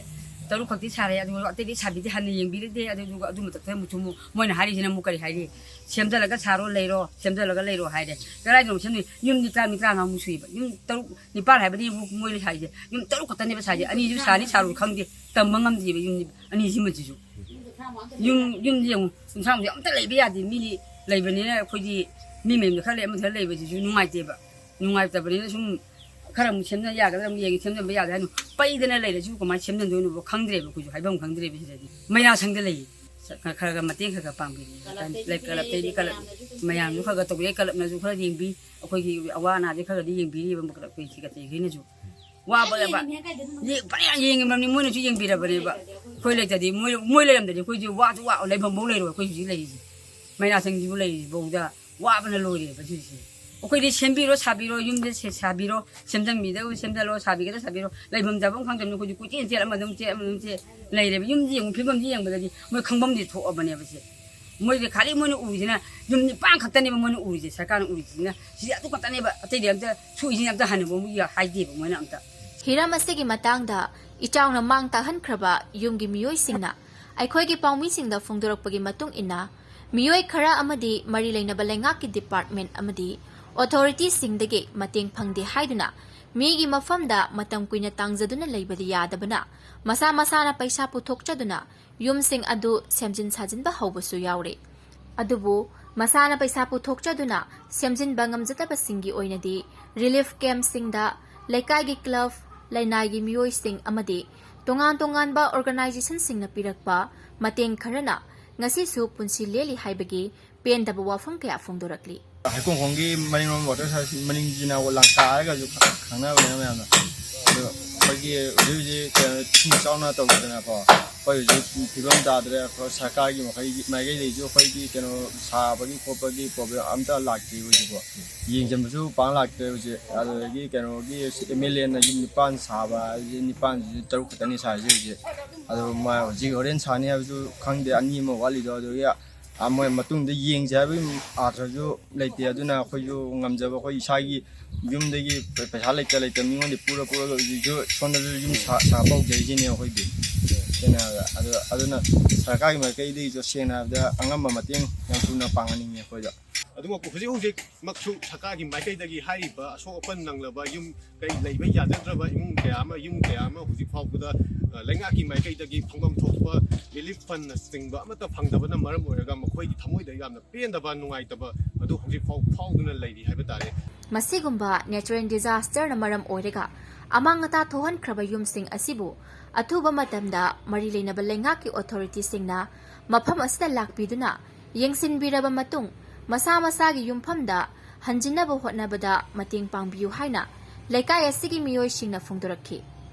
ꯇꯔꯨꯛ ꯈꯛꯇꯤ ꯁꯥꯔꯦ, ꯑꯗꯨꯒ ꯑꯇꯩꯗꯤ ꯁꯥꯕꯤꯗꯦ, ꯍꯟꯅ ꯌꯦꯡꯕꯤꯔꯗꯦ꯫ ꯑꯗꯨꯗꯨꯒ ꯑꯗꯨ ꯃꯊꯛꯇ ꯑꯃꯨꯛꯁꯨ ꯑꯃꯨꯛ ꯃꯣꯏꯅ ꯍꯥꯏꯔꯤꯁꯤꯅ ꯑꯃꯨꯛ ꯀꯔꯤ ꯍꯥꯏꯔꯤ? "ꯁꯦꯝꯖꯤꯜꯂꯒ ꯁꯥꯔꯣ, ꯂꯩꯔꯣ, ꯁꯦꯝꯖꯤꯜꯂꯒ ꯂꯩꯔꯣ" ꯍꯥꯏꯔꯦ꯫ ꯀꯗꯥꯏꯗꯅꯣ ꯁꯦꯝꯗꯣꯏ? ꯌꯨꯝꯗꯤ ꯇꯔꯥ ꯃꯤ ꯇꯔꯥꯃꯉꯥꯃꯨꯛ ꯁꯨꯏꯕ꯫ ꯌꯨꯝ ꯇꯔꯨꯛ, ꯅꯤꯄꯥꯜ ꯍꯥꯏꯕꯅꯤ ꯃꯣꯏꯅ ꯁꯥꯏꯁꯦ꯫ ꯌꯨꯝ ꯇꯔꯨꯛ ꯈꯛꯇꯅꯦꯕ ꯁꯥꯏꯁꯦ꯫ ꯑꯅꯤꯁꯨ ꯁꯥꯅꯤ ꯁꯥꯔꯣꯏ ꯈꯪꯗꯦ꯫ ꯇꯝꯕ ꯉꯝꯗꯦꯕ ꯌꯨꯝ ꯑꯅꯤꯁꯤꯃꯁꯤꯁꯨ꯫ ꯌꯨꯝ, ꯌꯨꯝꯁꯦ ꯌꯦꯡꯉꯨ, ꯀꯨꯟꯊ꯭ꯔꯥꯃꯨꯛꯁꯦ ꯑꯝꯇ ꯂꯩꯕ ꯌꯥꯗꯦ꯫ ꯃꯤꯗꯤ ꯂꯩꯕꯅꯤꯅ ꯑꯩꯈꯣꯏꯗꯤ ꯃꯤ ꯃꯌꯨꯝꯗ ꯈꯔ ꯂꯩ, ꯑꯃꯗ ꯈꯔ ꯂꯩꯕꯁꯤꯁꯨ ꯅꯨꯡꯉꯥꯏꯇꯦꯕ꯫ ꯅꯨꯡꯉꯥꯏꯇꯕꯅꯤꯅ ꯁꯨꯝ ꯈꯔ ꯑꯃꯨꯛ ꯁꯦꯝꯖꯤꯟ ꯌꯥꯒꯗ꯭ꯔꯥ ꯑꯃꯨꯛ ꯌꯦꯡꯉꯦ, ꯁꯦꯝꯖꯤꯟꯕ ꯌꯥꯗ꯭ꯔꯥ ꯍꯥꯏꯅ ꯄꯩꯗꯅ ꯂꯩꯔꯁꯨ ꯀꯃꯥꯏꯅ ꯁꯦꯝꯖꯤꯟꯗꯣꯏꯅꯣꯕ ꯈꯪꯗ꯭ꯔꯦꯕ꯫ ꯑꯩꯈꯣꯏꯁꯨ ꯍꯥꯏꯐꯝ ꯈꯪꯗ꯭ꯔꯦꯕ ꯁꯤꯗꯗꯤ꯫ ꯃꯩꯔꯥ ꯁꯪꯗ ꯂꯩꯌꯦ꯫ ꯈꯔ ꯈꯔ ꯈꯔ ꯃꯇꯦꯡ ꯈꯔ ꯈꯔ ꯄꯥꯡꯕꯤꯔꯦ꯫ ꯀ꯭ꯂꯕꯇꯩꯗꯤ ꯀ꯭ꯂꯕ ꯃꯌꯥꯝꯁꯨ ꯈꯔ ꯈꯔ ꯇꯧꯕꯤꯔꯦ, ꯀ꯭ꯂꯕꯅꯁꯨ ꯈꯔ ꯌꯦꯡꯕꯤ, ꯑꯩꯈꯣꯏꯒꯤ ꯑꯋꯥ ꯑꯅꯥꯁꯦ ꯈꯔ ꯈꯔꯗꯤ ꯌꯦꯡꯕꯤꯔꯤꯕ ꯀ꯭ꯂꯕꯀꯤ ꯁꯦꯀ꯭ꯔꯦꯇꯔꯤꯈꯩꯅꯁꯨ꯫ ꯋꯥꯕ ꯌꯥꯕ꯫ ꯌꯦꯡ-, ꯐꯅꯌꯥꯝ ꯌꯦꯡꯉꯤꯕꯅꯤ, ꯃꯣꯏꯅꯁꯨ ꯌꯦꯡꯕꯤꯔꯕꯅꯦꯕ꯫ ꯑꯩꯈꯣꯏ ꯂꯩꯇꯗꯤ, ꯃꯣꯏ, ꯃꯣꯏ ꯂꯩꯔꯝꯗꯗꯤ ꯑꯩꯈꯣꯏꯁꯦ ꯋꯥꯁꯨ ꯋꯥ, ꯂꯩꯐꯝꯐꯧ ꯂꯩꯔꯣꯏ ꯑꯩꯈꯣꯏ ꯍꯧꯖꯤꯛ ꯂꯩꯔꯤꯁꯦ꯫ ꯃꯩꯔꯥ ꯁꯪꯁꯤꯕꯨ ꯂꯩꯔꯤꯁꯤꯐꯧꯗ ꯋꯥꯕꯅ ꯂꯣꯏꯔꯦꯕ ꯍꯧꯖꯤꯛꯁꯦ꯫ ꯑꯩꯈꯣꯏꯗꯤ ꯁꯦꯝꯕꯤꯔꯣ, ꯁꯥꯕꯤꯔꯣ, ꯌꯨꯝꯗ ꯁꯦ-, ꯁꯥꯕꯤꯔꯣ, ꯁꯦꯝꯖꯟꯕꯤꯗꯕ ꯁꯦꯝꯖꯜꯂꯣ, ꯁꯥꯕꯤꯒꯗ꯭ꯔꯥ ꯁꯥꯕꯤꯔꯣ, ꯂꯩꯐꯝ ꯆꯥꯐꯝ ꯈꯪꯗꯕꯅꯤ꯫ ꯑꯩꯈꯣꯏꯗꯤ ꯀꯣꯏꯆꯦꯟ ꯆꯦꯜ, ꯑꯃꯗ ꯑꯃꯨꯛ ꯆꯦꯜ, ꯑꯃꯗ ꯑꯃꯨꯛ ꯆꯦꯜ ꯂꯩꯔꯦꯕ꯫ ꯌꯨꯝꯁꯤ ꯌꯦꯡꯉꯨ, ꯐꯤꯕꯝꯁꯤ ꯌꯦꯡꯕꯗꯗꯤ ꯃꯣꯏ ꯈꯪꯐꯝꯗꯤ ꯊꯣꯛꯑꯕꯅꯦꯕ ꯁꯦ꯫ ꯃꯣꯏꯁꯦ ꯈꯥꯂꯤ ꯃꯣꯏꯅ ꯎꯔꯤꯁꯤꯅ ꯌꯨꯝ ꯅꯤꯄꯥꯟ ꯈꯛꯇꯅꯦꯕ ꯃꯣꯏꯅ ꯎꯔꯤꯁꯦ, ꯁꯔꯀꯥꯔꯅ ꯎꯔꯤꯁꯤꯅ꯫ ꯁꯤꯁꯦ ꯑꯗꯨ ꯈꯛꯇꯅꯦꯕ, ꯑꯇꯩꯗꯤ ꯑꯝꯇ ꯁꯣꯛꯏꯁꯤꯅ ꯑꯝꯇ ꯍꯟꯅꯕ ꯑꯃꯨꯛ ꯍꯥꯏꯗꯦꯕ ꯃꯣꯏꯅ ꯑꯝꯇ꯫ ꯍꯤꯔꯝ ꯑꯁꯤꯒꯤ ꯃꯇꯥꯡꯗ ꯏꯆꯥꯎꯅ ꯃꯥꯡ ꯇꯥꯛꯍꯟꯈ꯭ꯔꯕ ꯌꯨꯝꯒꯤ ꯃꯤꯑꯣꯏꯁꯤꯡꯅ ꯑꯩꯈꯣꯏꯒꯤ ꯄꯥꯎꯃꯤꯁꯤꯡꯗ ꯐꯣꯡꯗꯣꯔꯛꯄꯒꯤ ꯃꯇꯨꯡ ꯏꯟꯅ, ꯃꯤꯑꯣꯏ ꯈꯔ ꯑꯃꯗꯤ ꯃꯔꯤ ꯂꯩꯅꯕ ꯂꯩꯉꯥꯛꯀꯤ ꯗꯤꯄꯥꯔꯠꯃꯦꯟ ꯑꯃꯗꯤ ꯑꯣꯊꯣꯔꯤꯇꯤꯁꯤꯡꯗꯒꯤ ꯃꯇꯦꯡ ꯐꯪꯗꯦ ꯍꯥꯏꯗꯨꯅ ꯃꯤꯒꯤ ꯃꯐꯝꯗ ꯃꯇꯝ ꯀꯨꯏꯅ ꯇꯥꯡꯖꯗꯨꯅ ꯂꯩꯕꯗꯤ ꯌꯥꯗꯕꯅ, ꯃꯁꯥ ꯃꯁꯥꯅ ꯄꯩꯁꯥ ꯄꯨꯊꯣꯛꯆꯗꯨꯅ ꯌꯨꯝꯁꯤꯡ ꯑꯗꯨ ꯁꯦꯝꯖꯤꯟ ꯁꯥꯖꯤꯟꯕ ꯍꯧꯕꯁꯨ ꯌꯥꯎꯔꯦ꯫ ꯑꯗꯨꯕꯨ ꯃꯁꯥꯅ ꯄꯩꯁꯥ ꯄꯨꯊꯣꯛꯆꯗꯨꯅ ꯁꯦꯝꯖꯤꯟꯕ ꯉꯝꯖꯗꯕꯁꯤꯡꯒꯤ ꯑꯣꯏꯅꯗꯤ ꯔꯤꯂꯤꯐ ꯀꯦꯝꯞꯁꯤꯡꯗ, ꯂꯩꯀꯥꯏꯒꯤ ꯀ꯭ꯂꯕ, ꯂꯩꯅꯥꯏꯒꯤ ꯃꯤꯑꯣꯏꯁꯤꯡ ꯑꯃꯗꯤ ꯇꯣꯉꯥꯟ ꯇꯣꯉꯥꯟꯕ ꯑꯣꯔꯒꯅꯥꯏꯖꯦꯁꯟꯁꯤꯡꯅ ꯄꯤꯔꯛꯄ ꯃꯇꯦꯡ ꯈꯔꯅ ꯉꯁꯤꯁꯨ ꯄꯨꯟꯁꯤ ꯂꯦꯜꯂꯤ ꯍꯥꯏꯕꯒꯤ ꯄꯦꯟꯗꯕ ꯋꯥꯐꯝ ꯀꯌꯥ ꯐꯣꯡꯗꯣꯔꯛꯂꯤ꯫ ꯍꯩꯀꯣꯡꯈꯣꯡꯒꯤ ꯃꯅꯤꯡꯂꯣꯝ ꯋꯥꯇꯔ ꯁꯥꯏꯁ ꯃꯅꯤꯡꯁꯤꯅ ꯂꯥꯡꯇꯥ ꯍꯥꯏꯔꯒꯁꯨ ꯈꯪꯅꯕꯅꯦ ꯃꯌꯥꯝꯅ꯫ ꯑꯗꯣ ꯑꯩꯈꯣꯏꯒꯤ ꯍꯧꯖꯤꯛ ꯍꯧꯖꯤꯛ ꯀꯩꯅꯣ ꯏꯁꯤꯡ ꯏꯆꯥꯎꯅ ꯇꯧꯗꯅꯀꯣ, ꯑꯩꯈꯣꯏ ꯍꯧꯖꯤꯛ ꯐꯤꯕꯝ ꯇꯥꯗ꯭ꯔꯦ꯫ ꯑꯩꯈꯣꯏ ꯁꯔꯀꯥꯔꯒꯤ ꯃꯈꯩ-, ꯃꯥꯏꯀꯩꯗꯒꯤꯁꯨ ꯑꯩꯈꯣꯏꯒꯤ ꯀꯩꯅꯣ ꯁꯥꯕꯒꯤ ꯈꯣꯠꯄꯒꯤ ꯄ꯭ꯔꯣꯕ꯭ꯂꯦꯝ ꯑꯝꯇ ꯂꯥꯛꯇꯦ ꯍꯧꯖꯤꯛꯐꯥꯎ꯫ ꯌꯦꯡꯁꯤꯟꯕꯁꯨ ꯄꯥꯡ ꯂꯥꯛꯇ꯭ꯔꯦ ꯍꯧꯖꯤꯛ꯫ ꯑꯗꯨꯗꯒꯤ ꯀꯩꯅꯣꯒꯤ ꯑꯦꯝ ꯑꯦꯜ ꯑꯦꯅ ꯌꯨꯝ ꯅꯤꯄꯥꯟ ꯁꯥꯕ ꯍꯥꯏꯁꯦ, ꯅꯤꯄꯥꯟꯁꯤꯁꯨ ꯇꯔꯨꯛ ꯈꯛꯇꯅꯤ ꯁꯥꯔꯤꯁꯦ ꯍꯧꯖꯤꯛ꯫ ꯑꯗꯣ ꯃꯥ ꯍꯧꯖꯤꯛ ꯍꯣꯔꯦꯟ ꯁꯥꯅꯤ ꯍꯥꯏꯕꯁꯨ ꯈꯪꯗꯦ, ꯑꯅꯤ ꯑꯃ ꯋꯥꯠꯂꯤꯗꯣ꯫ ꯑꯗꯨꯒꯤ ꯑꯥ, ꯃꯣꯏ ꯃꯇꯨꯡꯗ ꯌꯦꯡꯁꯦ ꯍꯥꯏꯕꯒꯤ ꯑꯥꯔꯊꯁꯨ ꯂꯩꯇꯦ꯫ ꯑꯗꯨꯅ ꯑꯩꯈꯣꯏꯁꯨ ꯉꯝꯖꯕ, ꯑꯩꯈꯣꯏ ꯏꯁꯥꯒꯤ ꯌꯨꯝꯗꯒꯤ ꯄꯩꯁꯥ ꯂꯩꯇ ꯂꯩꯇ ꯃꯤꯉꯣꯟꯗ ꯄꯨꯔ ꯄꯨꯔꯒ ꯍꯧꯖꯤꯛꯁꯨ ꯁꯣꯝꯗꯁꯨ ꯌꯨꯝ ꯁꯥ-, ꯁꯥꯕ ꯍꯧꯖꯔꯤꯁꯤꯅꯦ ꯑꯩꯈꯣꯏꯗꯤ, ꯁꯦꯡꯅ ꯍꯥꯏꯔꯕꯗ꯫ ꯑꯗꯨ, ꯑꯗꯨꯅ ꯁꯔꯀꯥꯔꯒꯤ ꯃꯥꯏꯀꯩꯗꯒꯤꯁꯨ, ꯁꯦꯡꯅ ꯍꯥꯏꯔꯕꯗ, ꯑꯉꯝꯕ ꯃꯇꯦꯡ ꯌꯥꯝ ꯊꯨꯅ ꯄꯥꯡꯍꯟꯅꯤꯡꯉꯦ ꯑꯩꯈꯣꯏꯗ꯫ ꯑꯗꯨꯃꯛꯄꯨ ꯍꯧꯖꯤꯛ ꯍꯧꯖꯤꯛꯃꯛꯁꯨ ꯁꯔꯀꯥꯔꯒꯤ ꯃꯥꯏꯀꯩꯗꯒꯤ ꯍꯥꯏꯔꯤꯕ ꯑꯁꯣꯛ ꯑꯄꯟ ꯅꯪꯂꯕ ꯌꯨꯝ ꯀꯩ ꯂꯩꯕ ꯌꯥꯖꯗ꯭ꯔꯕ ꯏꯃꯨꯡ ꯀꯌꯥ ꯑꯃ, ꯌꯨꯝ ꯀꯌꯥ ꯑꯃ ꯍꯧꯖꯤꯛ ꯐꯥꯎꯕꯗ, ꯑ, ꯂꯩꯉꯥꯛꯀꯤ ꯃꯥꯏꯀꯩꯗꯒꯤ ꯐꯪꯐꯝ ꯊꯣꯛꯄ relief fundꯅꯆꯤꯡꯕ ꯑꯃꯠꯇ ꯐꯪꯗꯕꯅ ꯃꯔꯝ ꯑꯣꯏꯔꯒ ꯃꯈꯣꯏꯒꯤ ꯊꯃꯣꯏꯗ ꯌꯥꯝꯅ ꯄꯦꯟꯗꯕ, ꯅꯨꯡꯉꯥꯏꯇꯕ ꯑꯗꯨ ꯍꯧꯖꯤꯛ ꯐꯥꯎ ꯐꯥꯎꯗꯨꯅ ꯂꯩꯔꯤ ꯍꯥꯏꯕ ꯇꯥꯔꯦ꯫ ꯃꯁꯤꯒꯨꯝꯕ natural disasterꯅ ꯃꯔꯝ ꯑꯣꯏꯔꯒ ꯑꯃꯥꯡ ꯑꯇꯥ ꯊꯣꯛꯍꯟꯈ꯭ꯔꯕ ꯌꯨꯝꯁꯤꯡ ꯑꯁꯤꯕꯨ ꯑꯊꯨꯕ ꯃꯇꯝꯗ ꯃꯔꯤ ꯂꯩꯅꯕ ꯂꯩꯉꯥꯛꯀꯤ authorityꯁꯤꯡꯅ ꯃꯐꯝ ꯑꯁꯤꯗ ꯂꯥꯛꯄꯤꯗꯨꯅ ꯌꯦꯡꯁꯤꯟꯕꯤꯔꯕ ꯃꯇꯨꯡ, ꯃꯁꯥ ꯃꯁꯥꯒꯤ ꯌꯨꯝꯐꯝꯗ ꯍꯟꯖꯤꯟꯅꯕ ꯍꯣꯠꯅꯕꯗ ꯃꯇꯦꯡ ꯄꯥꯡꯕꯤꯌꯨ ꯍꯥꯏꯅ ꯂꯩꯀꯥꯏ ꯑꯁꯤꯒꯤ ꯃꯤꯑꯣꯏꯁꯤꯡꯅ ꯐꯣꯡꯗꯣꯔꯛꯈꯤ꯫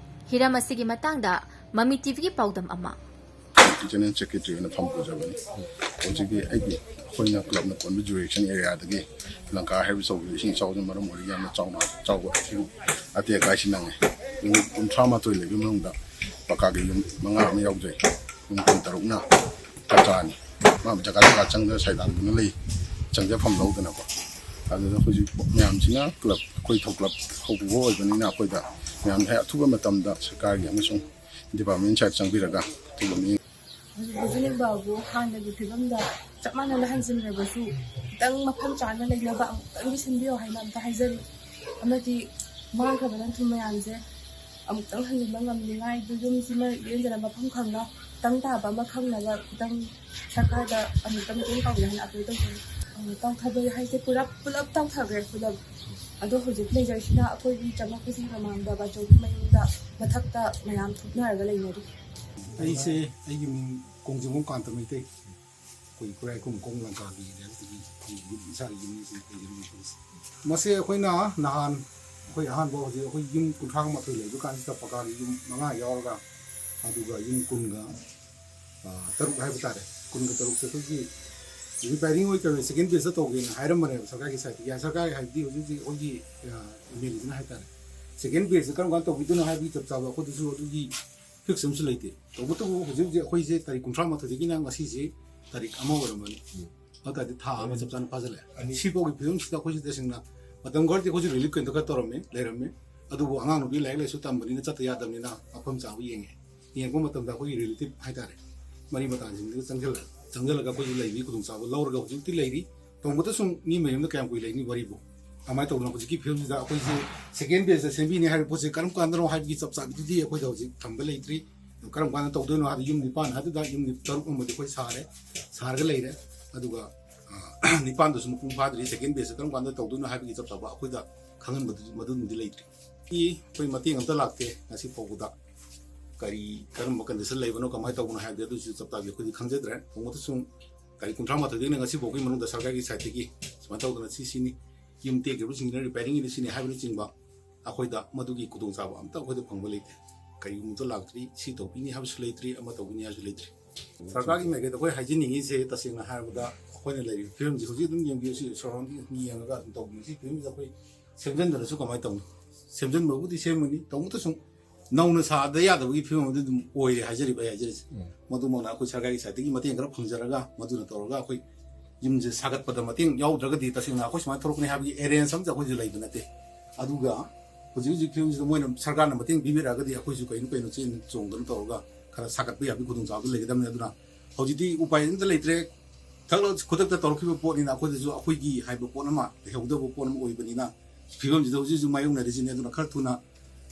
ꯍꯤꯔꯝ ꯑꯁꯤꯒꯤ ꯃꯇꯥꯡꯗ ꯃꯃꯤ ꯇꯤꯚꯤꯒꯤ ꯄꯥꯎꯗꯝ ꯑꯃ꯫ General Secretary ꯑꯣꯏꯅ ꯐꯝ ꯄꯨꯖꯕꯅꯤ꯫ ꯍꯧꯖꯤꯛꯀꯤ ꯑꯩꯒꯤ, ꯑꯩꯈꯣꯏꯅ clubꯅ ꯀꯣꯟꯕ jurisdiction areaꯗꯒꯤ ꯂꯪꯀꯥ ꯍꯥꯏꯔꯤꯕ ꯆꯧꯗꯨ ꯏꯁꯤꯡ ꯏꯆꯥꯎꯁꯤꯅ ꯃꯔꯝ ꯑꯣꯏꯔꯒ ꯌꯥꯝꯅ ꯆꯥꯎꯅ, ꯆꯥꯎꯕ ꯑꯊꯦꯡ ꯑꯇꯦꯛ ꯑꯀꯥꯏꯁꯤ ꯅꯪꯉꯤ꯫ ꯅꯨꯃꯤꯠ ꯀꯨꯟꯊ꯭ꯔꯥ ꯃꯥꯊꯣꯏ ꯂꯩꯕꯒꯤ ꯃꯅꯨꯡꯗ ꯄꯀꯥꯒꯤ ꯌꯨꯝ ꯃꯉꯥ ꯑꯃ ꯌꯥꯎꯖꯩ꯫ ꯌꯨꯝ ꯀꯨꯟꯇꯔꯨꯛꯅ ꯀꯆꯥꯅꯤ꯫ ꯃꯥ ꯖꯒꯥ ꯖꯒꯥ ꯆꯪꯗꯅ ꯁꯥꯏꯗꯥꯟꯗꯨꯅ ꯂꯩ, ꯆꯪꯖꯐꯝ ꯂꯧꯗꯅꯀꯣ꯫ ꯑꯗꯨꯅ ꯍꯧꯖꯤꯛ ꯃꯌꯥꯝꯁꯤꯅ club, ꯑꯩꯈꯣꯏ ꯊꯧ club ꯍꯧꯕ ꯑꯣꯏꯕꯅꯤꯅ ꯑꯩꯈꯣꯏꯗ ꯃꯌꯥꯝ ꯍꯦꯛ ꯑꯊꯨꯕ ꯃꯇꯝꯗ ꯁꯔꯀꯥꯔꯒꯤ ꯑꯃꯁꯨꯡ department side ꯆꯪꯕꯤꯔꯒ ꯑꯊꯨꯕ ꯃꯤ ꯍꯧꯖꯤꯛ ꯍꯧꯖꯤꯛ ꯂꯩꯕꯕꯨ ꯍꯥꯟꯅꯒꯤ ꯐꯤꯕꯝꯗ ꯆꯞ ꯃꯥꯟꯅꯅ ꯍꯟꯖꯤꯟꯈ꯭ꯔꯕꯁꯨ ꯈꯤꯇꯪ ꯃꯐꯝ ꯆꯥꯅ ꯂꯩꯅꯕ ꯑꯃꯨꯛꯇꯪꯗꯤ ꯁꯤꯟꯕꯤꯌꯣ ꯍꯥꯏꯅ ꯑꯝꯇ ꯍꯥꯏꯖꯔꯤ꯫ ꯑꯃꯗꯤ ꯃꯥꯡꯈ꯭ꯔꯕ ꯂꯟ ꯊꯨꯝ ꯃꯌꯥꯝꯁꯦ ꯑꯃꯨꯛꯇꯪ ꯍꯟꯖꯤꯟꯕ ꯉꯝꯅꯤꯉꯥꯏꯗꯨ ꯌꯨꯝꯁꯤꯃ ꯂꯦꯡꯗꯅ ꯃꯐꯝ ꯈꯪꯅ ꯇꯪ ꯇꯥꯕ ꯑꯃ ꯈꯪꯅꯕ ꯈꯤꯇꯪ ꯁꯔꯀꯥꯔꯗ ꯑꯃꯨꯛꯇꯪ ꯃꯇꯦꯡ ꯄꯥꯡꯕꯤꯌꯨ ꯍꯥꯏꯅ appeal ꯇꯧꯖꯔꯤ꯫ ꯑ, ꯇꯥꯎꯊꯕ ꯍꯥꯏꯁꯦ ꯄꯨꯂꯞ, ꯄꯨꯂꯞ ꯇꯥꯎꯊꯈ꯭ꯔꯦ ꯄꯨꯂꯞ꯫ ꯑꯗꯣ ꯍꯧꯖꯤꯛ ꯂꯩꯖꯔꯤꯁꯤꯅ ꯑꯩꯈꯣꯏꯒꯤ ꯆꯪꯉꯛꯄꯁꯤ ꯃꯃꯥꯡꯗ ꯕꯥꯆꯧꯒꯤ ꯃꯌꯨꯝꯗ ꯃꯊꯛꯇ ꯃꯌꯥꯝ ꯊꯨꯞꯅꯔꯒ ꯂꯩꯅꯔꯤ꯫ ꯑꯩꯁꯦ, ꯑꯩꯒꯤ ꯃꯤꯡ ꯀꯣꯡꯖꯤꯡꯕꯝ ꯀꯥꯟꯇ ꯃꯩꯇꯩ꯫ ꯑꯩꯈꯣꯏ ꯈꯨꯔꯥꯏꯈꯣꯡ ꯂꯪꯀꯥꯒꯤ area ꯗꯒꯤ ꯌꯨꯝ ꯁꯥꯔꯤ ꯌꯨꯝꯁꯤꯡ ꯂꯩꯖꯔꯤꯕ ꯃꯐꯝꯁꯦ꯫ ꯃꯁꯦ ꯑꯩꯈꯣꯏꯅ ꯅꯍꯥꯟ ꯑꯩꯈꯣꯏ ꯑꯍꯥꯟꯕ ꯍꯧꯖꯤꯛ ꯑꯩꯈꯣꯏ ꯌꯨꯝ ꯀꯨꯟꯊ꯭ꯔꯥ ꯃꯥꯊꯣꯏ ꯂꯩꯕ ꯀꯥꯟꯁꯤꯗ ꯄꯀꯥꯒꯤ ꯌꯨꯝ ꯃꯉꯥ ꯌꯥꯎꯔꯒ ꯑꯗꯨꯒ ꯌꯨꯝ ꯀꯨꯟꯒ, ꯑ, ꯇꯔꯨꯛ ꯍꯥꯏꯕ ꯇꯥꯔꯦ꯫ ꯀꯨꯟꯒ ꯇꯔꯨꯛꯁꯦ ꯑꯩꯈꯣꯏꯒꯤ repairing ꯑꯣꯏ ꯀꯩ ꯑꯣꯏ second phase ꯇꯧꯒꯦꯅ ꯍꯥꯏꯔꯝꯕꯅꯦꯕ ꯁꯔꯀꯥꯔꯒꯤ side ꯇꯒꯤ꯫ ꯁꯔꯀꯥꯔꯒꯤ ꯍꯥꯏꯕꯗꯤ ꯍꯧꯖꯤꯛ ꯍꯧꯖꯤꯛ ꯑꯩꯈꯣꯏꯒꯤ, ꯑ, MLA ꯗꯨꯅ ꯍꯥꯏꯇꯥꯔꯦ꯫ Second phase ꯁꯦ ꯀꯔꯝ ꯀꯥꯟꯗ ꯇꯧꯕꯤꯗꯣꯏꯅꯣ ꯍꯥꯏꯕꯒꯤ ꯆꯞ ꯆꯥꯕ ꯑꯩꯈꯣꯏꯗꯁꯨ ꯑꯗꯨꯒꯤ fix ꯑꯃꯁꯨ ꯂꯩꯇꯦ꯫ ꯇꯧꯕꯇꯕꯨ ꯍꯧꯖꯤꯛ ꯍꯧꯖꯤꯛ ꯑꯩꯈꯣꯏꯁꯦ ꯇꯥꯔꯤꯛ ꯀꯨꯟꯊ꯭ꯔꯥ ꯃꯥꯊꯣꯏꯗꯒꯤꯅ ꯉꯁꯤꯁꯦ ꯇꯥꯔꯤꯛ ꯑꯃ ꯑꯣꯏꯔꯝꯃꯅꯤ꯫ ꯑꯗꯨ ꯇꯥꯔꯗꯤ ꯊꯥ ꯑꯃ ꯆꯞ ꯆꯥꯅ ꯐꯥꯖꯤꯜꯂꯛꯑꯦ꯫ ꯁꯤꯐꯥꯎꯒꯤ ꯐꯤꯕꯝꯁꯤꯗ ꯑꯩꯈꯣꯏꯁꯤ ꯇꯁꯦꯡꯅ ꯃꯇꯝ ꯈꯔꯗꯤ ꯑꯩꯈꯣꯏꯁꯨ ꯔꯤꯂꯤꯐ ꯀꯦꯝꯇ ꯈꯔ ꯇꯧꯔꯝꯃꯤ, ꯂꯩꯔꯝꯃꯤ꯫ ꯑꯗꯨꯕꯨ ꯑꯉꯥꯡ ꯅꯨꯄꯤ ꯂꯥꯏꯔꯤꯛ ꯂꯥꯏꯁꯨ ꯇꯝꯕꯅꯤꯅ ꯆꯠꯇ ꯌꯥꯗꯕꯅꯤꯅ ꯃꯐꯝ ꯆꯥꯕ ꯌꯦꯡꯉꯦ꯫ ꯌꯦꯡꯉꯛꯄ ꯃꯇꯝꯗ ꯑꯩꯈꯣꯏꯒꯤ ꯔꯤꯂꯦꯇꯤꯚ ꯍꯥꯏꯇꯥꯔꯦ, ꯃꯔꯤ ꯃꯇꯥꯁꯤꯡꯗꯨꯒ ꯆꯪꯁꯤꯜꯂ-, ꯆꯪꯁꯤꯜꯂꯒ ꯑꯩꯈꯣꯏꯁꯨ ꯂꯩꯕꯒꯤ ꯈꯨꯗꯣꯡꯆꯥꯕ ꯂꯧꯔꯒ ꯍꯧꯖꯤꯛꯇꯤ ꯂꯩꯔꯤ꯫ ꯇꯧꯕꯇꯁꯨ ꯃꯤ ꯃꯌꯨꯝꯗ ꯀꯌꯥꯝ ꯀꯨꯏ ꯂꯩꯅꯤ ꯋꯥꯔꯤꯕꯨ? ꯑꯗꯨꯃꯥꯏꯅ ꯇꯧꯗꯅ ꯍꯧꯖꯤꯛꯀꯤ ꯐꯤꯕꯝꯁꯤꯗ ꯑꯩꯈꯣꯏꯁꯤ ꯁꯦꯀꯦꯟ ꯐꯦꯁꯇ ꯁꯦꯝꯕꯤꯅꯤ ꯍꯥꯏꯔꯤꯕ ꯄꯣꯠꯁꯦ ꯀꯔꯝ ꯀꯥꯟꯗꯅꯣ ꯍꯥꯏꯕꯒꯤ ꯆꯞ ꯆꯥꯕꯤꯗꯨꯗꯤ ꯑꯩꯈꯣꯏꯗ ꯍꯧꯖꯤꯛ ꯊꯝꯕ ꯂꯩꯇ꯭ꯔꯤ꯫ ꯑꯗꯨ ꯀꯔꯝ ꯀꯥꯟꯗ ꯇꯧꯗꯣꯏꯅꯣ ꯍꯥꯏꯕꯗꯤ ꯌꯨꯝ ꯅꯤꯄꯥꯟ ꯍꯥꯏꯗꯨꯗ ꯌꯨꯝ ꯇꯔꯨꯛ ꯑꯃꯗꯤ ꯑꯩꯈꯣꯏ ꯁꯥꯔꯦ, ꯁꯥꯔꯒ ꯂꯩꯔꯦ꯫ ꯑꯗꯨꯒ, ꯑ, ꯅꯤꯄꯥꯟꯗꯨꯁꯨ ꯃꯄꯨꯡ ꯐꯥꯗ꯭ꯔꯤ꯫ ꯁꯦꯀꯦꯟ ꯐꯦꯁꯇ ꯀꯔꯝ ꯀꯥꯟꯗ ꯇꯧꯗꯣꯏꯅꯣ ꯍꯥꯏꯕꯒꯤ ꯆꯞ ꯆꯥꯕ ꯑꯩꯈꯣꯏꯗ ꯈꯪꯍꯟꯕꯗꯨ ꯃꯗꯨꯃꯗꯤ ꯂꯩꯇ꯭ꯔꯤ꯫ ꯑꯩꯈꯣꯏ ꯃꯇꯦꯡ ꯑꯝꯇ ꯂꯥꯛꯇꯦ ꯉꯁꯤ ꯐꯥꯎꯕꯗ꯫ ꯀꯔꯤ, ꯀꯔꯝꯕ ꯀꯟꯗꯤꯁꯟ ꯂꯩꯕꯅꯣ, ꯀꯃꯥꯏꯅ ꯇꯧꯕꯅꯣ ꯍꯥꯏꯕꯗꯤ ꯑꯗꯨꯁꯨ ꯆꯞ ꯆꯥꯕꯤ ꯑꯩꯈꯣꯏꯗꯤ ꯈꯪꯖꯗ꯭ꯔꯦ꯫ ꯅꯣꯡꯃꯇ ꯁꯨꯝ ꯇꯥꯔꯤꯛ ꯀꯨꯟꯊ꯭ꯔꯥ ꯃꯥꯊꯣꯏꯗꯒꯤꯅ ꯉꯁꯤ ꯐꯥꯎꯒꯤ ꯃꯅꯨꯡꯗ ꯁꯔꯀꯥꯔꯒꯤ ꯁꯥꯏꯠꯇꯒꯤ ꯁꯨꯃꯥꯏꯅ ꯇꯧꯗꯅ ꯁꯤ ꯁꯤꯅꯤ, ꯌꯨꯝ ꯇꯦꯛꯈꯤꯕꯁꯤꯡꯁꯤꯅ ꯔꯤꯄꯦꯌꯥꯔꯤꯡꯒꯤꯅ ꯁꯤꯅꯤ ꯍꯥꯏꯕꯅꯆꯤꯡꯕ ꯑꯩꯈꯣꯏꯗ ꯃꯗꯨꯒꯤ ꯈꯨꯗꯣꯡꯆꯥꯕ ꯑꯝꯇ ꯑꯩꯈꯣꯏꯗ ꯐꯪꯕ ꯂꯩꯇꯦ꯫ ꯀꯔꯤꯒꯨꯝꯕꯇ ꯂꯥꯛꯇ꯭ꯔꯤ, ꯁꯤ ꯇꯧꯕꯤꯅꯤ ꯍꯥꯏꯕꯁꯨ ꯂꯩꯇ꯭ꯔꯤ, ꯑꯃ ꯇꯧꯕꯤꯅꯤ ꯍꯥꯏꯕꯁꯨ ꯂꯩꯇ꯭ꯔꯤ꯫ ꯁꯔꯀꯥꯔꯒꯤ ꯃꯥꯏꯀꯩꯗ ꯑꯩꯈꯣꯏ ꯍꯥꯏꯖꯅꯤꯡꯉꯤꯁꯦ ꯇꯁꯦꯡꯅ ꯍꯥꯏꯔꯕꯗ ꯑꯩꯈꯣꯏꯅ ꯂꯩꯔꯤꯕ ꯐꯤꯕꯝꯁꯦ ꯍꯧꯖꯤꯛ ꯑꯗꯨꯝ ꯌꯦꯡꯕꯤꯌꯨ, ꯁꯤ ꯁꯔꯥꯎꯟꯗꯤꯡ ꯌꯦꯡꯉꯒ ꯑꯗꯨꯝ ꯇꯧꯕꯤꯌꯨ꯫ ꯁꯤ ꯐꯤꯕꯝꯁꯤꯗ ꯑꯩꯈꯣꯏ ꯁꯦꯝꯖꯤꯟꯗꯅꯁꯨ ꯀꯃꯥꯏꯅ ꯇꯧꯅꯤ? ꯁꯦꯝꯖꯤꯟꯕꯕꯨꯗꯤ ꯁꯦꯝꯒꯅꯤ, ꯇꯧꯕꯇꯁꯨ ꯅꯧꯅ ꯁꯥꯗ ꯌꯥꯗꯕꯒꯤ ꯐꯤꯕꯝ ꯑꯃꯗꯤ ꯑꯗꯨꯝ ꯑꯣꯏꯔꯦ ꯍꯥꯏꯖꯔꯤꯕ ꯑꯩ ꯍꯥꯏꯖꯔꯤꯁꯦ꯫ ꯎꯝ꯫ ꯃꯗꯨꯃꯛꯅ ꯑꯩꯈꯣꯏ ꯁꯔꯀꯥꯔꯒꯤ ꯁꯥꯏꯠꯇꯒꯤ ꯃꯇꯦꯡ ꯈꯔ ꯐꯪꯖꯔꯒ ꯃꯗꯨꯅ ꯇꯧꯔꯒ ꯑꯩꯈꯣꯏ ꯌꯨꯝꯁꯦ ꯁꯥꯒꯠꯄꯗ ꯃꯇꯦꯡ ꯌꯥꯎꯗ꯭ꯔꯒꯗꯤ ꯇꯁꯦꯡꯅ ꯑꯩꯈꯣꯏ ꯁꯨꯃꯥꯏꯅ ꯊꯣꯛꯂꯛꯀꯅꯤ ꯍꯥꯏꯕꯒꯤ ꯑꯦꯔꯦꯟꯖ ꯑꯃꯁꯨ ꯑꯩꯈꯣꯏꯁꯨ ꯂꯩꯕ ꯅꯠꯇꯦ꯫ ꯑꯗꯨꯒ ꯍꯧꯖꯤꯛ ꯍꯧꯖꯤꯛ ꯐꯤꯕꯝꯁꯤꯗ ꯃꯣꯏꯅ ꯁꯔꯀꯥꯔꯅ ꯃꯇꯦꯡ ꯄꯤꯕꯤꯔꯛꯑꯒꯗꯤ ꯑꯩꯈꯣꯏꯁꯨ ꯀꯩꯅꯣ ꯀꯩꯅꯣ ꯆꯦꯟ ꯆꯣꯡꯗꯅ ꯇꯧꯔꯒ ꯈꯔ ꯁꯥꯒꯠꯄ ꯌꯥꯕꯒꯤ ꯈꯨꯗꯣꯡꯆꯥꯕꯗꯨ ꯂꯩꯒꯗꯕꯅꯤ꯫ ꯑꯗꯨꯅ ꯍꯧꯖꯤꯛꯇꯤ ꯎꯄꯥꯏ ꯑꯝꯇ ꯂꯩꯇ꯭ꯔꯦ꯫ ꯊꯛ-, ꯈꯨꯗꯛꯇ ꯇꯧꯔꯛꯈꯤꯕ ꯄꯣꯠꯅꯤꯅ ꯑꯩꯈꯣꯏꯗꯁꯨ ꯑꯩꯈꯣꯏꯒꯤ ꯍꯥꯏꯕ ꯄꯣꯠ ꯑꯃ ꯂꯩꯍꯧꯗꯕ ꯄꯣꯠ ꯑꯃ ꯑꯣꯏꯕꯅꯤꯅ ꯐꯤꯕꯝꯁꯤꯗ ꯍꯧꯖꯤꯛ ꯍꯧꯖꯤꯛ ꯃꯥꯌꯣꯛꯅꯔꯤꯁꯤꯅꯤ꯫ ꯑꯗꯨꯅ ꯈꯔ ꯊꯨꯅ,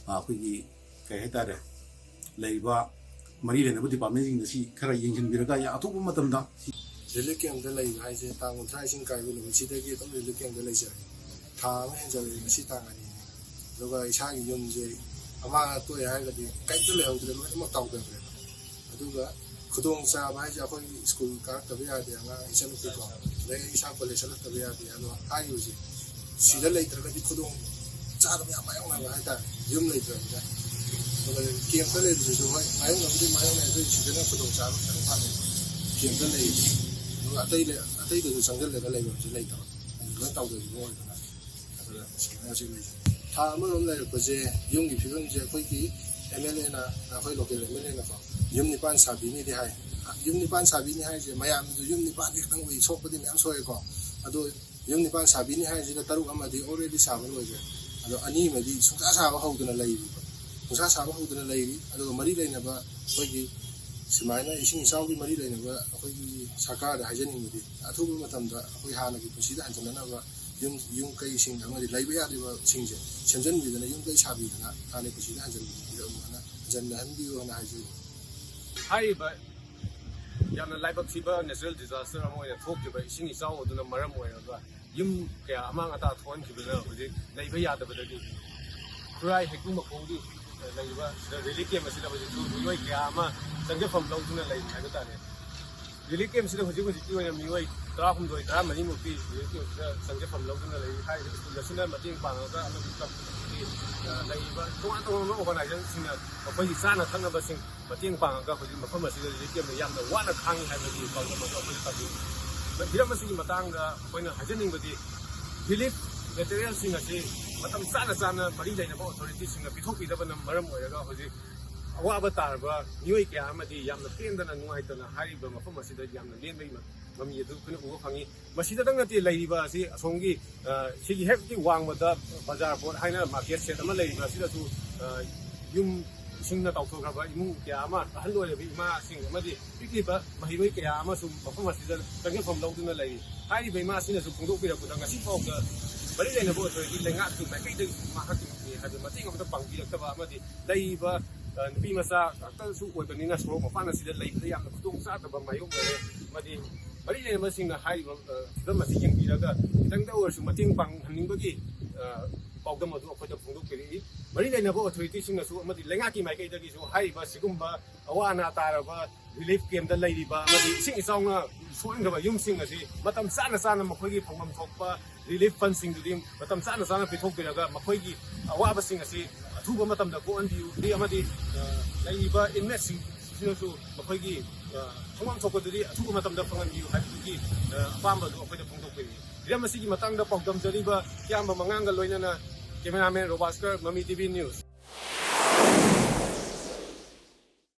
ꯑ, ꯑꯩꯈꯣꯏꯒꯤ ꯀꯩ ꯍꯥꯏꯇꯥꯔꯦ, ꯂꯩꯔꯤꯕ ꯃꯔꯤ ꯂꯩꯅꯕ ꯗꯤꯄꯥꯔꯠꯃꯦꯟꯁꯤꯡꯗ ꯁꯤ ꯈꯔ ꯌꯦꯡꯁꯤꯟꯕꯤꯔꯒ ꯌꯥ-, ꯑꯊꯨꯕ ꯃꯇꯝꯗ ꯁꯤ ꯔꯤꯂꯤꯐ ꯀꯦꯝꯞꯇ ꯂꯩꯕ ꯍꯥꯏꯁꯦ ꯇꯥꯡ ꯀꯨꯟꯊ꯭ꯔꯥ ꯏꯁꯤꯡ ꯀꯥꯏꯕ ꯅꯨꯃꯤꯠꯁꯤꯗꯒꯤ ꯑꯗꯨꯝ ꯔꯤꯂꯤꯐ ꯀꯦꯝꯞꯇ ꯂꯩꯖꯔꯦ꯫ ꯊꯥ ꯑꯃ ꯍꯦꯟꯖꯜꯂꯦ, ꯉꯁꯤ ꯇꯥꯡ ꯑꯅꯤꯅꯤ꯫ ꯑꯗꯨꯒ ꯏꯁꯥꯒꯤ ꯌꯨꯝꯁꯦ ꯑꯃꯥꯡ ꯑꯇꯣꯏ ꯍꯥꯏꯔꯒꯗꯤ ꯀꯔꯤꯝꯇ ꯂꯩꯍꯧꯗ꯭ꯔꯦ, ꯂꯣꯏꯅꯃꯛ ꯇꯥꯎꯊꯈ꯭ꯔꯦꯕ꯫ ꯑꯗꯨꯒ ꯈꯨꯗꯣꯡ ꯆꯥꯕ ꯍꯥꯏꯁꯦ ꯑꯩꯈꯣꯏ ꯁ꯭ꯀꯨꯜ ꯀꯥꯔꯛꯇꯕ ꯌꯥꯗꯦ, ꯑꯉꯥꯡ ꯏꯆꯟꯅꯨꯄꯤꯀꯣ, ꯑꯗꯩ ꯏꯁꯥ ꯀꯣꯂꯦꯖ ꯆꯠꯂꯛꯇꯕ ꯌꯥꯗꯦ꯫ ꯑꯗꯣ ꯍꯥꯏꯔꯤꯕꯁꯦ ꯁꯤꯗ ꯂꯩꯇ꯭ꯔꯒꯗꯤ ꯈꯨꯗꯣꯡ ꯆꯥꯗꯕ ꯌꯥꯝ ꯃꯥꯌꯣꯛꯅꯕ ꯍꯥꯏꯇꯥꯔꯦ, ꯌꯨꯝ ꯂꯩꯇ꯭ꯔꯕꯅꯤꯅ꯫ ꯑꯗꯨꯒ ꯀꯦꯝꯞꯇ ꯂꯩꯕꯁꯤꯁꯨ ꯍꯣꯏ ꯃꯥꯌꯣꯛꯅꯕꯗꯤ ꯃꯥꯌꯣꯛꯅꯩ, ꯑꯗꯨ ꯁꯤꯗꯅ ꯈꯨꯗꯣꯡ ꯆꯥꯕ ꯈꯤꯇꯪ ꯐꯪꯉꯦ ꯀꯦꯝꯞꯇ ꯂꯩꯕꯁꯦ꯫ ꯑꯗꯨꯒ ꯑꯇꯩ ꯂꯩ-, ꯑꯇꯩꯗꯁꯨ ꯆꯪꯁꯤꯜꯂꯒ ꯂꯩꯐꯝꯁꯨ ꯂꯩꯇꯕ, ꯑꯗꯨ ꯂꯣꯏ ꯇꯧꯗꯈꯤꯕ ꯑꯣꯏꯕꯅ ꯑꯗꯨꯅ ꯁꯤꯗꯅ ꯍꯧꯖꯤꯛ ꯂꯩꯔꯤ꯫ ꯊꯥ ꯑꯃꯔꯣꯝ ꯂꯩꯔꯛꯄꯁꯦ ꯌꯨꯝꯒꯤ ꯐꯤꯕꯝꯁꯦ ꯑꯩꯈꯣꯏꯒꯤ ꯑꯦꯝ ꯑꯦꯜ ꯑꯦꯅ, ꯑꯩꯈꯣꯏ ꯂꯣꯀꯦꯜ ꯑꯦꯝ ꯑꯦꯜ ꯑꯦꯅꯀꯣ ꯌꯨꯝ ꯅꯤꯄꯥꯟ ꯁꯥꯕꯤꯅꯤꯗꯤ ꯍꯥꯏ꯫ ꯌꯨꯝ ꯅꯤꯄꯥꯟ ꯁꯥꯕꯤꯅꯤ ꯍꯥꯏꯔꯤꯁꯦ ꯃꯌꯥꯝꯗꯨ ꯌꯨꯝ ꯅꯤꯄꯥꯟꯗꯤ ꯈꯤꯇꯪ ꯑꯣꯏ ꯁꯣꯛꯄꯗꯤ ꯃꯌꯥꯝ ꯁꯣꯛꯑꯦꯀꯣ꯫ ꯑꯗꯣ ꯌꯨꯝ ꯅꯤꯄꯥꯟ ꯁꯥꯕꯤꯅꯤ ꯍꯥꯏꯔꯤꯁꯤꯗ ꯇꯔꯨꯛ ꯑꯃꯗꯤ already ꯁꯥꯕ ꯂꯣꯏꯈ꯭ꯔꯦ꯫ ꯑꯗꯣ ꯑꯅꯤ ꯑꯃꯗꯤ ꯁꯨꯡꯁꯥ ꯁꯥꯕ ꯍꯧꯗꯅ ꯂꯩꯔꯤꯕ, ꯁꯨꯡꯁꯥ ꯁꯥꯕ ꯍꯧꯗꯅ ꯂꯩꯔꯤ꯫ ꯑꯗꯨꯒ ꯃꯔꯤ ꯂꯩꯅꯕ ꯑꯩꯈꯣꯏꯒꯤ ꯁꯨꯃꯥꯏꯅ ꯏꯁꯤꯡ ꯏꯆꯥꯎꯒꯤ ꯃꯔꯤ ꯂꯩꯅꯕ ꯑꯩꯈꯣꯏꯒꯤ ꯁꯔꯀꯥꯔꯗ ꯍꯥꯏꯖꯅꯤꯡꯕꯗꯤ, ꯑꯊꯨꯕ ꯃꯇꯝꯗ ꯑꯩꯈꯣꯏ ꯍꯥꯟꯅꯒꯤ ꯄꯨꯟꯁꯤꯗ ꯍꯟꯖꯤꯟꯅꯅꯕ ꯌꯨꯝ, ꯌꯨꯝ ꯀꯩꯁꯤꯡ ꯑꯃꯗꯤ ꯂꯩꯕ ꯌꯥꯗ꯭ꯔꯤꯕꯁꯤꯡꯁꯦ ꯁꯦꯝꯖꯤꯟꯕꯤꯗꯅ, ꯌꯨꯝ ꯀꯩ ꯁꯥꯕꯤꯗꯅ ꯍꯥꯟꯅꯒꯤ ꯄꯨꯟꯁꯤꯗ ꯍꯟꯖꯤꯟꯕꯤꯔꯛꯑꯣ ꯍꯥꯏꯅ, ꯍꯟꯖꯤꯟꯅꯍꯟꯕꯤꯌꯨ ꯍꯥꯏꯅ ꯍꯥꯏꯖꯔꯤ꯫ ꯍꯥꯏꯔꯤꯕ ꯌꯥꯝꯅ ꯂꯥꯏꯕꯛ ꯊꯤꯕ natural disaster ꯑꯃ ꯑꯣꯏꯅ ꯊꯣꯛꯈꯤꯕ ꯏꯁꯤꯡ ꯏꯆꯥꯎ ꯑꯗꯨꯅ ꯃꯔꯝ ꯑꯣꯏꯔꯒ ꯌꯨꯝ ꯀꯌꯥ ꯑꯃꯥꯡ ꯑꯇꯥ ꯊꯣꯛꯍꯟꯈꯤꯕꯅ ꯍꯧꯖꯤꯛ ꯂꯩꯕ ꯌꯥꯗꯕꯗꯒꯤ ꯈꯨꯔꯥꯏ ꯍꯩꯀꯨ ꯃꯈꯣꯡꯒꯤ ꯂꯩꯔꯤꯕ ꯁꯤꯗ relief camp ꯑꯁꯤꯗ ꯍꯧꯖꯤꯛꯁꯨ ꯃꯤꯑꯣꯏ ꯀꯌꯥ ꯑꯃ ꯆꯪꯖꯐꯝ ꯂꯧꯗꯨꯅ ꯂꯩꯔꯤ ꯍꯥꯏꯕ ꯇꯥꯔꯦ꯫ Relief camp ꯁꯤꯗ ꯍꯧꯖꯤꯛ ꯍꯧꯖꯤꯛꯀꯤ ꯑꯣꯏꯅ ꯃꯤꯑꯣꯏ ꯇꯔꯥꯍꯨꯝꯗꯣꯏ, ꯇꯔꯥꯃꯔꯤꯃꯨꯛꯇꯤ relief camp ꯁꯤꯗ ꯆꯪꯖꯐꯝ ꯂꯧꯗꯨꯅ ꯂꯩꯔꯤ꯫ ꯍꯥꯏꯔꯤꯕ ꯁ꯭ꯀꯨꯜ ꯑꯁꯤꯅ ꯃꯇꯦꯡ ꯄꯥꯡꯉꯒ ꯑꯃꯗꯤ ꯀꯝꯄꯅꯤ, ꯑ, ꯂꯩꯔꯤꯕ ꯇꯣꯉꯥꯟ ꯇꯣꯉꯥꯟꯕ organization ꯁꯤꯡꯅ ꯃꯈꯣꯏꯒꯤ ꯆꯥꯅ ꯊꯛꯅꯕꯁꯤꯡ ꯃꯇꯦꯡ ꯄꯥꯡꯉꯒ ꯍꯧꯖꯤꯛ ꯃꯐꯝ ꯑꯁꯤꯗ relief camp ꯇ ꯌꯥꯝꯅ ꯋꯥꯅ ꯈꯥꯡꯉꯤ ꯍꯥꯏꯕꯒꯤ ꯄꯥꯎꯗꯝ ꯑꯗꯨ ꯑꯩꯈꯣꯏꯅ ꯇꯝꯃꯤ꯫ ꯍꯤꯔꯝ ꯑꯁꯤꯒꯤ ꯃꯇꯥꯡꯗ ꯑꯩꯈꯣꯏꯅ ꯍꯥꯏꯖꯅꯤꯡꯕꯗꯤ relief material ꯁꯤꯡ ꯑꯁꯤ ꯃꯇꯝ ꯆꯥꯅ ꯆꯥꯅ ꯃꯔꯤ ꯂꯩꯅꯕ authority ꯁꯤꯡꯅ ꯄꯤꯊꯣꯛꯄꯤꯗꯕꯅ ꯃꯔꯝ ꯑꯣꯏꯔꯒ ꯍꯧꯖꯤꯛ ꯑꯋꯥꯕ ꯇꯥꯔꯕ ꯃꯤꯑꯣꯏ ꯀꯌꯥ ꯑꯃꯗꯤ ꯌꯥꯝꯅ ꯄꯦꯟꯗꯅ ꯅꯨꯡꯉꯥꯏꯇꯅ ꯍꯥꯏꯔꯤꯕ ꯃꯐꯝ ꯑꯁꯤꯗ ꯌꯥꯝꯅ ꯂꯦꯟꯕꯒꯤ ꯃꯃꯤ ꯑꯗꯨ ꯑꯩꯈꯣꯏꯅ ꯎꯕ ꯐꯪꯉꯤ꯫ ꯃꯁꯤꯗꯇꯪ ꯅꯠꯇꯦ, ꯂꯩꯔꯤꯕ ꯑꯁꯤ ꯑꯁꯣꯝꯒꯤ, ꯑ, ꯁꯤꯒꯤ ꯍꯦꯛꯀꯤ ꯋꯥꯡꯃꯗ ꯕꯖꯥꯔ ꯄꯣꯠ ꯍꯥꯏꯅ market shed ꯑꯃ ꯂꯩꯔꯤꯕ ꯑꯁꯤꯗꯁꯨ, ꯑ, ꯌꯨꯝ ꯏꯁꯤꯡꯅ ꯇꯥꯎꯊꯣꯛꯈ꯭ꯔꯕ ꯏꯃꯨꯡ ꯀꯌꯥ ꯑꯃ, ꯑꯍꯜ ꯑꯣꯏꯔꯕꯤ ꯏꯃꯥꯁꯤꯡ ꯑꯃꯗꯤ ꯄꯤꯛꯂꯤꯕ ꯃꯍꯩꯔꯣꯏ ꯀꯌꯥ ꯑꯃꯁꯨ ꯃꯐꯝ ꯑꯁꯤꯗ ꯆꯪꯖꯐꯝ ꯂꯧꯗꯨꯅ ꯂꯩꯔꯤ꯫ ꯍꯥꯏꯔꯤꯕ ꯏꯃꯥ ꯑꯁꯤꯅꯁꯨ ꯐꯣꯡꯗꯣꯛꯄꯤꯔꯛꯄꯗ ꯉꯁꯤ ꯐꯥꯎꯗ ꯃꯔꯤ ꯂꯩꯅꯕ authority ꯂꯩꯉꯥꯛꯀꯤ ꯃꯥꯏꯀꯩꯗꯒꯤ ꯃꯍꯥꯛꯀꯤ ꯍꯥꯏꯕ ꯃꯇꯦꯡ ꯑꯃꯠꯇ ꯄꯥꯡꯕꯤꯔꯛꯇꯕ ꯑꯃꯗꯤ ꯂꯩꯔꯤꯕ, ꯑ, ꯅꯨꯄꯤ ꯃꯆꯥ ꯉꯥꯛꯇꯁꯨ ꯑꯣꯏꯕꯅꯤꯅ ꯁꯣꯔꯣꯛ ꯃꯄꯥꯟ ꯑꯁꯤꯗ ꯂꯩꯕꯗ ꯌꯥꯝꯅ ꯈꯨꯗꯣꯡ ꯆꯥꯗꯕ ꯃꯥꯌꯣꯛꯅꯔꯦ꯫ ꯑꯃꯗꯤ ꯃꯔꯤ ꯂꯩꯅꯕꯁꯤꯡꯅ ꯍꯥꯏꯔꯤꯕ, ꯑ, ꯐꯤꯕꯝ ꯑꯁꯤ ꯌꯦꯡꯕꯤꯔꯒ ꯈꯤꯇꯪꯗ ꯑꯣꯏꯔꯁꯨ ꯃꯇꯦꯡ ꯄꯥꯡꯍꯟꯅꯤꯡꯕꯒꯤ, ꯑ, ꯄꯥꯎꯗꯝ ꯑꯗꯨ ꯑꯩꯈꯣꯏꯗ ꯐꯣꯡꯗꯣꯛꯄꯤꯔꯛꯏ꯫ ꯃꯔꯤ ꯂꯩꯅꯕ authority ꯁꯤꯡꯅꯁꯨ ꯑꯃꯗꯤ ꯂꯩꯉꯥꯛꯀꯤ ꯃꯥꯏꯀꯩꯗꯒꯤꯁꯨ ꯍꯥꯏꯔꯤꯕ ꯁꯤꯒꯨꯝꯕ ꯑꯋꯥ ꯑꯅꯥ ꯇꯥꯔꯕ relief camp ꯇ ꯂꯩꯔꯤꯕ ꯑꯃꯗꯤ ꯏꯁꯤꯡ ꯏꯆꯥꯎꯅ ꯁꯣꯛꯍꯟꯈ꯭ꯔꯕ ꯌꯨꯝꯁꯤꯡ ꯑꯁꯤ ꯃꯇꯝ ꯆꯥꯅ ꯆꯥꯅ ꯃꯈꯣꯏꯒꯤ ꯐꯪꯐꯝ ꯊꯣꯛꯄ relief fund ꯁꯤꯡꯗꯨꯗꯤ ꯃꯇꯝ ꯆꯥꯅ ꯆꯥꯅ ꯄꯤꯊꯣꯛꯄꯤꯔꯒ ꯃꯈꯣꯏꯒꯤ ꯑꯋꯥꯕꯁꯤꯡ ꯑꯁꯤ ꯑꯊꯨꯕ ꯃꯇꯝꯗ ꯀꯣꯛꯍꯟꯕꯤꯌꯨ ꯑꯃꯗꯤ, ꯑ, ꯂꯩꯔꯤꯕ inmate ꯁꯤꯡꯁꯤꯅꯁꯨ ꯃꯈꯣꯏꯒꯤ, ꯑ, ꯐꯪꯐꯝ ꯊꯣꯛꯄꯗꯨꯗꯤ ꯑꯊꯨꯕ ꯃꯇꯝꯗ ꯐꯪꯍꯟꯕꯤꯌꯨ ꯍꯥꯏꯕꯗꯨꯒꯤ, ꯑ, ꯑꯄꯥꯝꯕꯗꯨ ꯑꯩꯈꯣꯏꯗ ꯐꯣꯡꯗꯣꯛꯄꯤꯔꯤ꯫ ꯍꯤꯔꯝ ꯑꯁꯤꯒꯤ ꯃꯇꯥꯡꯗ ꯄꯥꯎꯗꯝꯖꯔꯤꯕ ꯏꯌꯥꯝꯕ ꯃꯉꯥꯡꯒ ꯂꯣꯏꯅꯅ cameraman ꯔꯣꯕꯥꯁꯀꯔ, ꯃꯃꯤ TV News꯫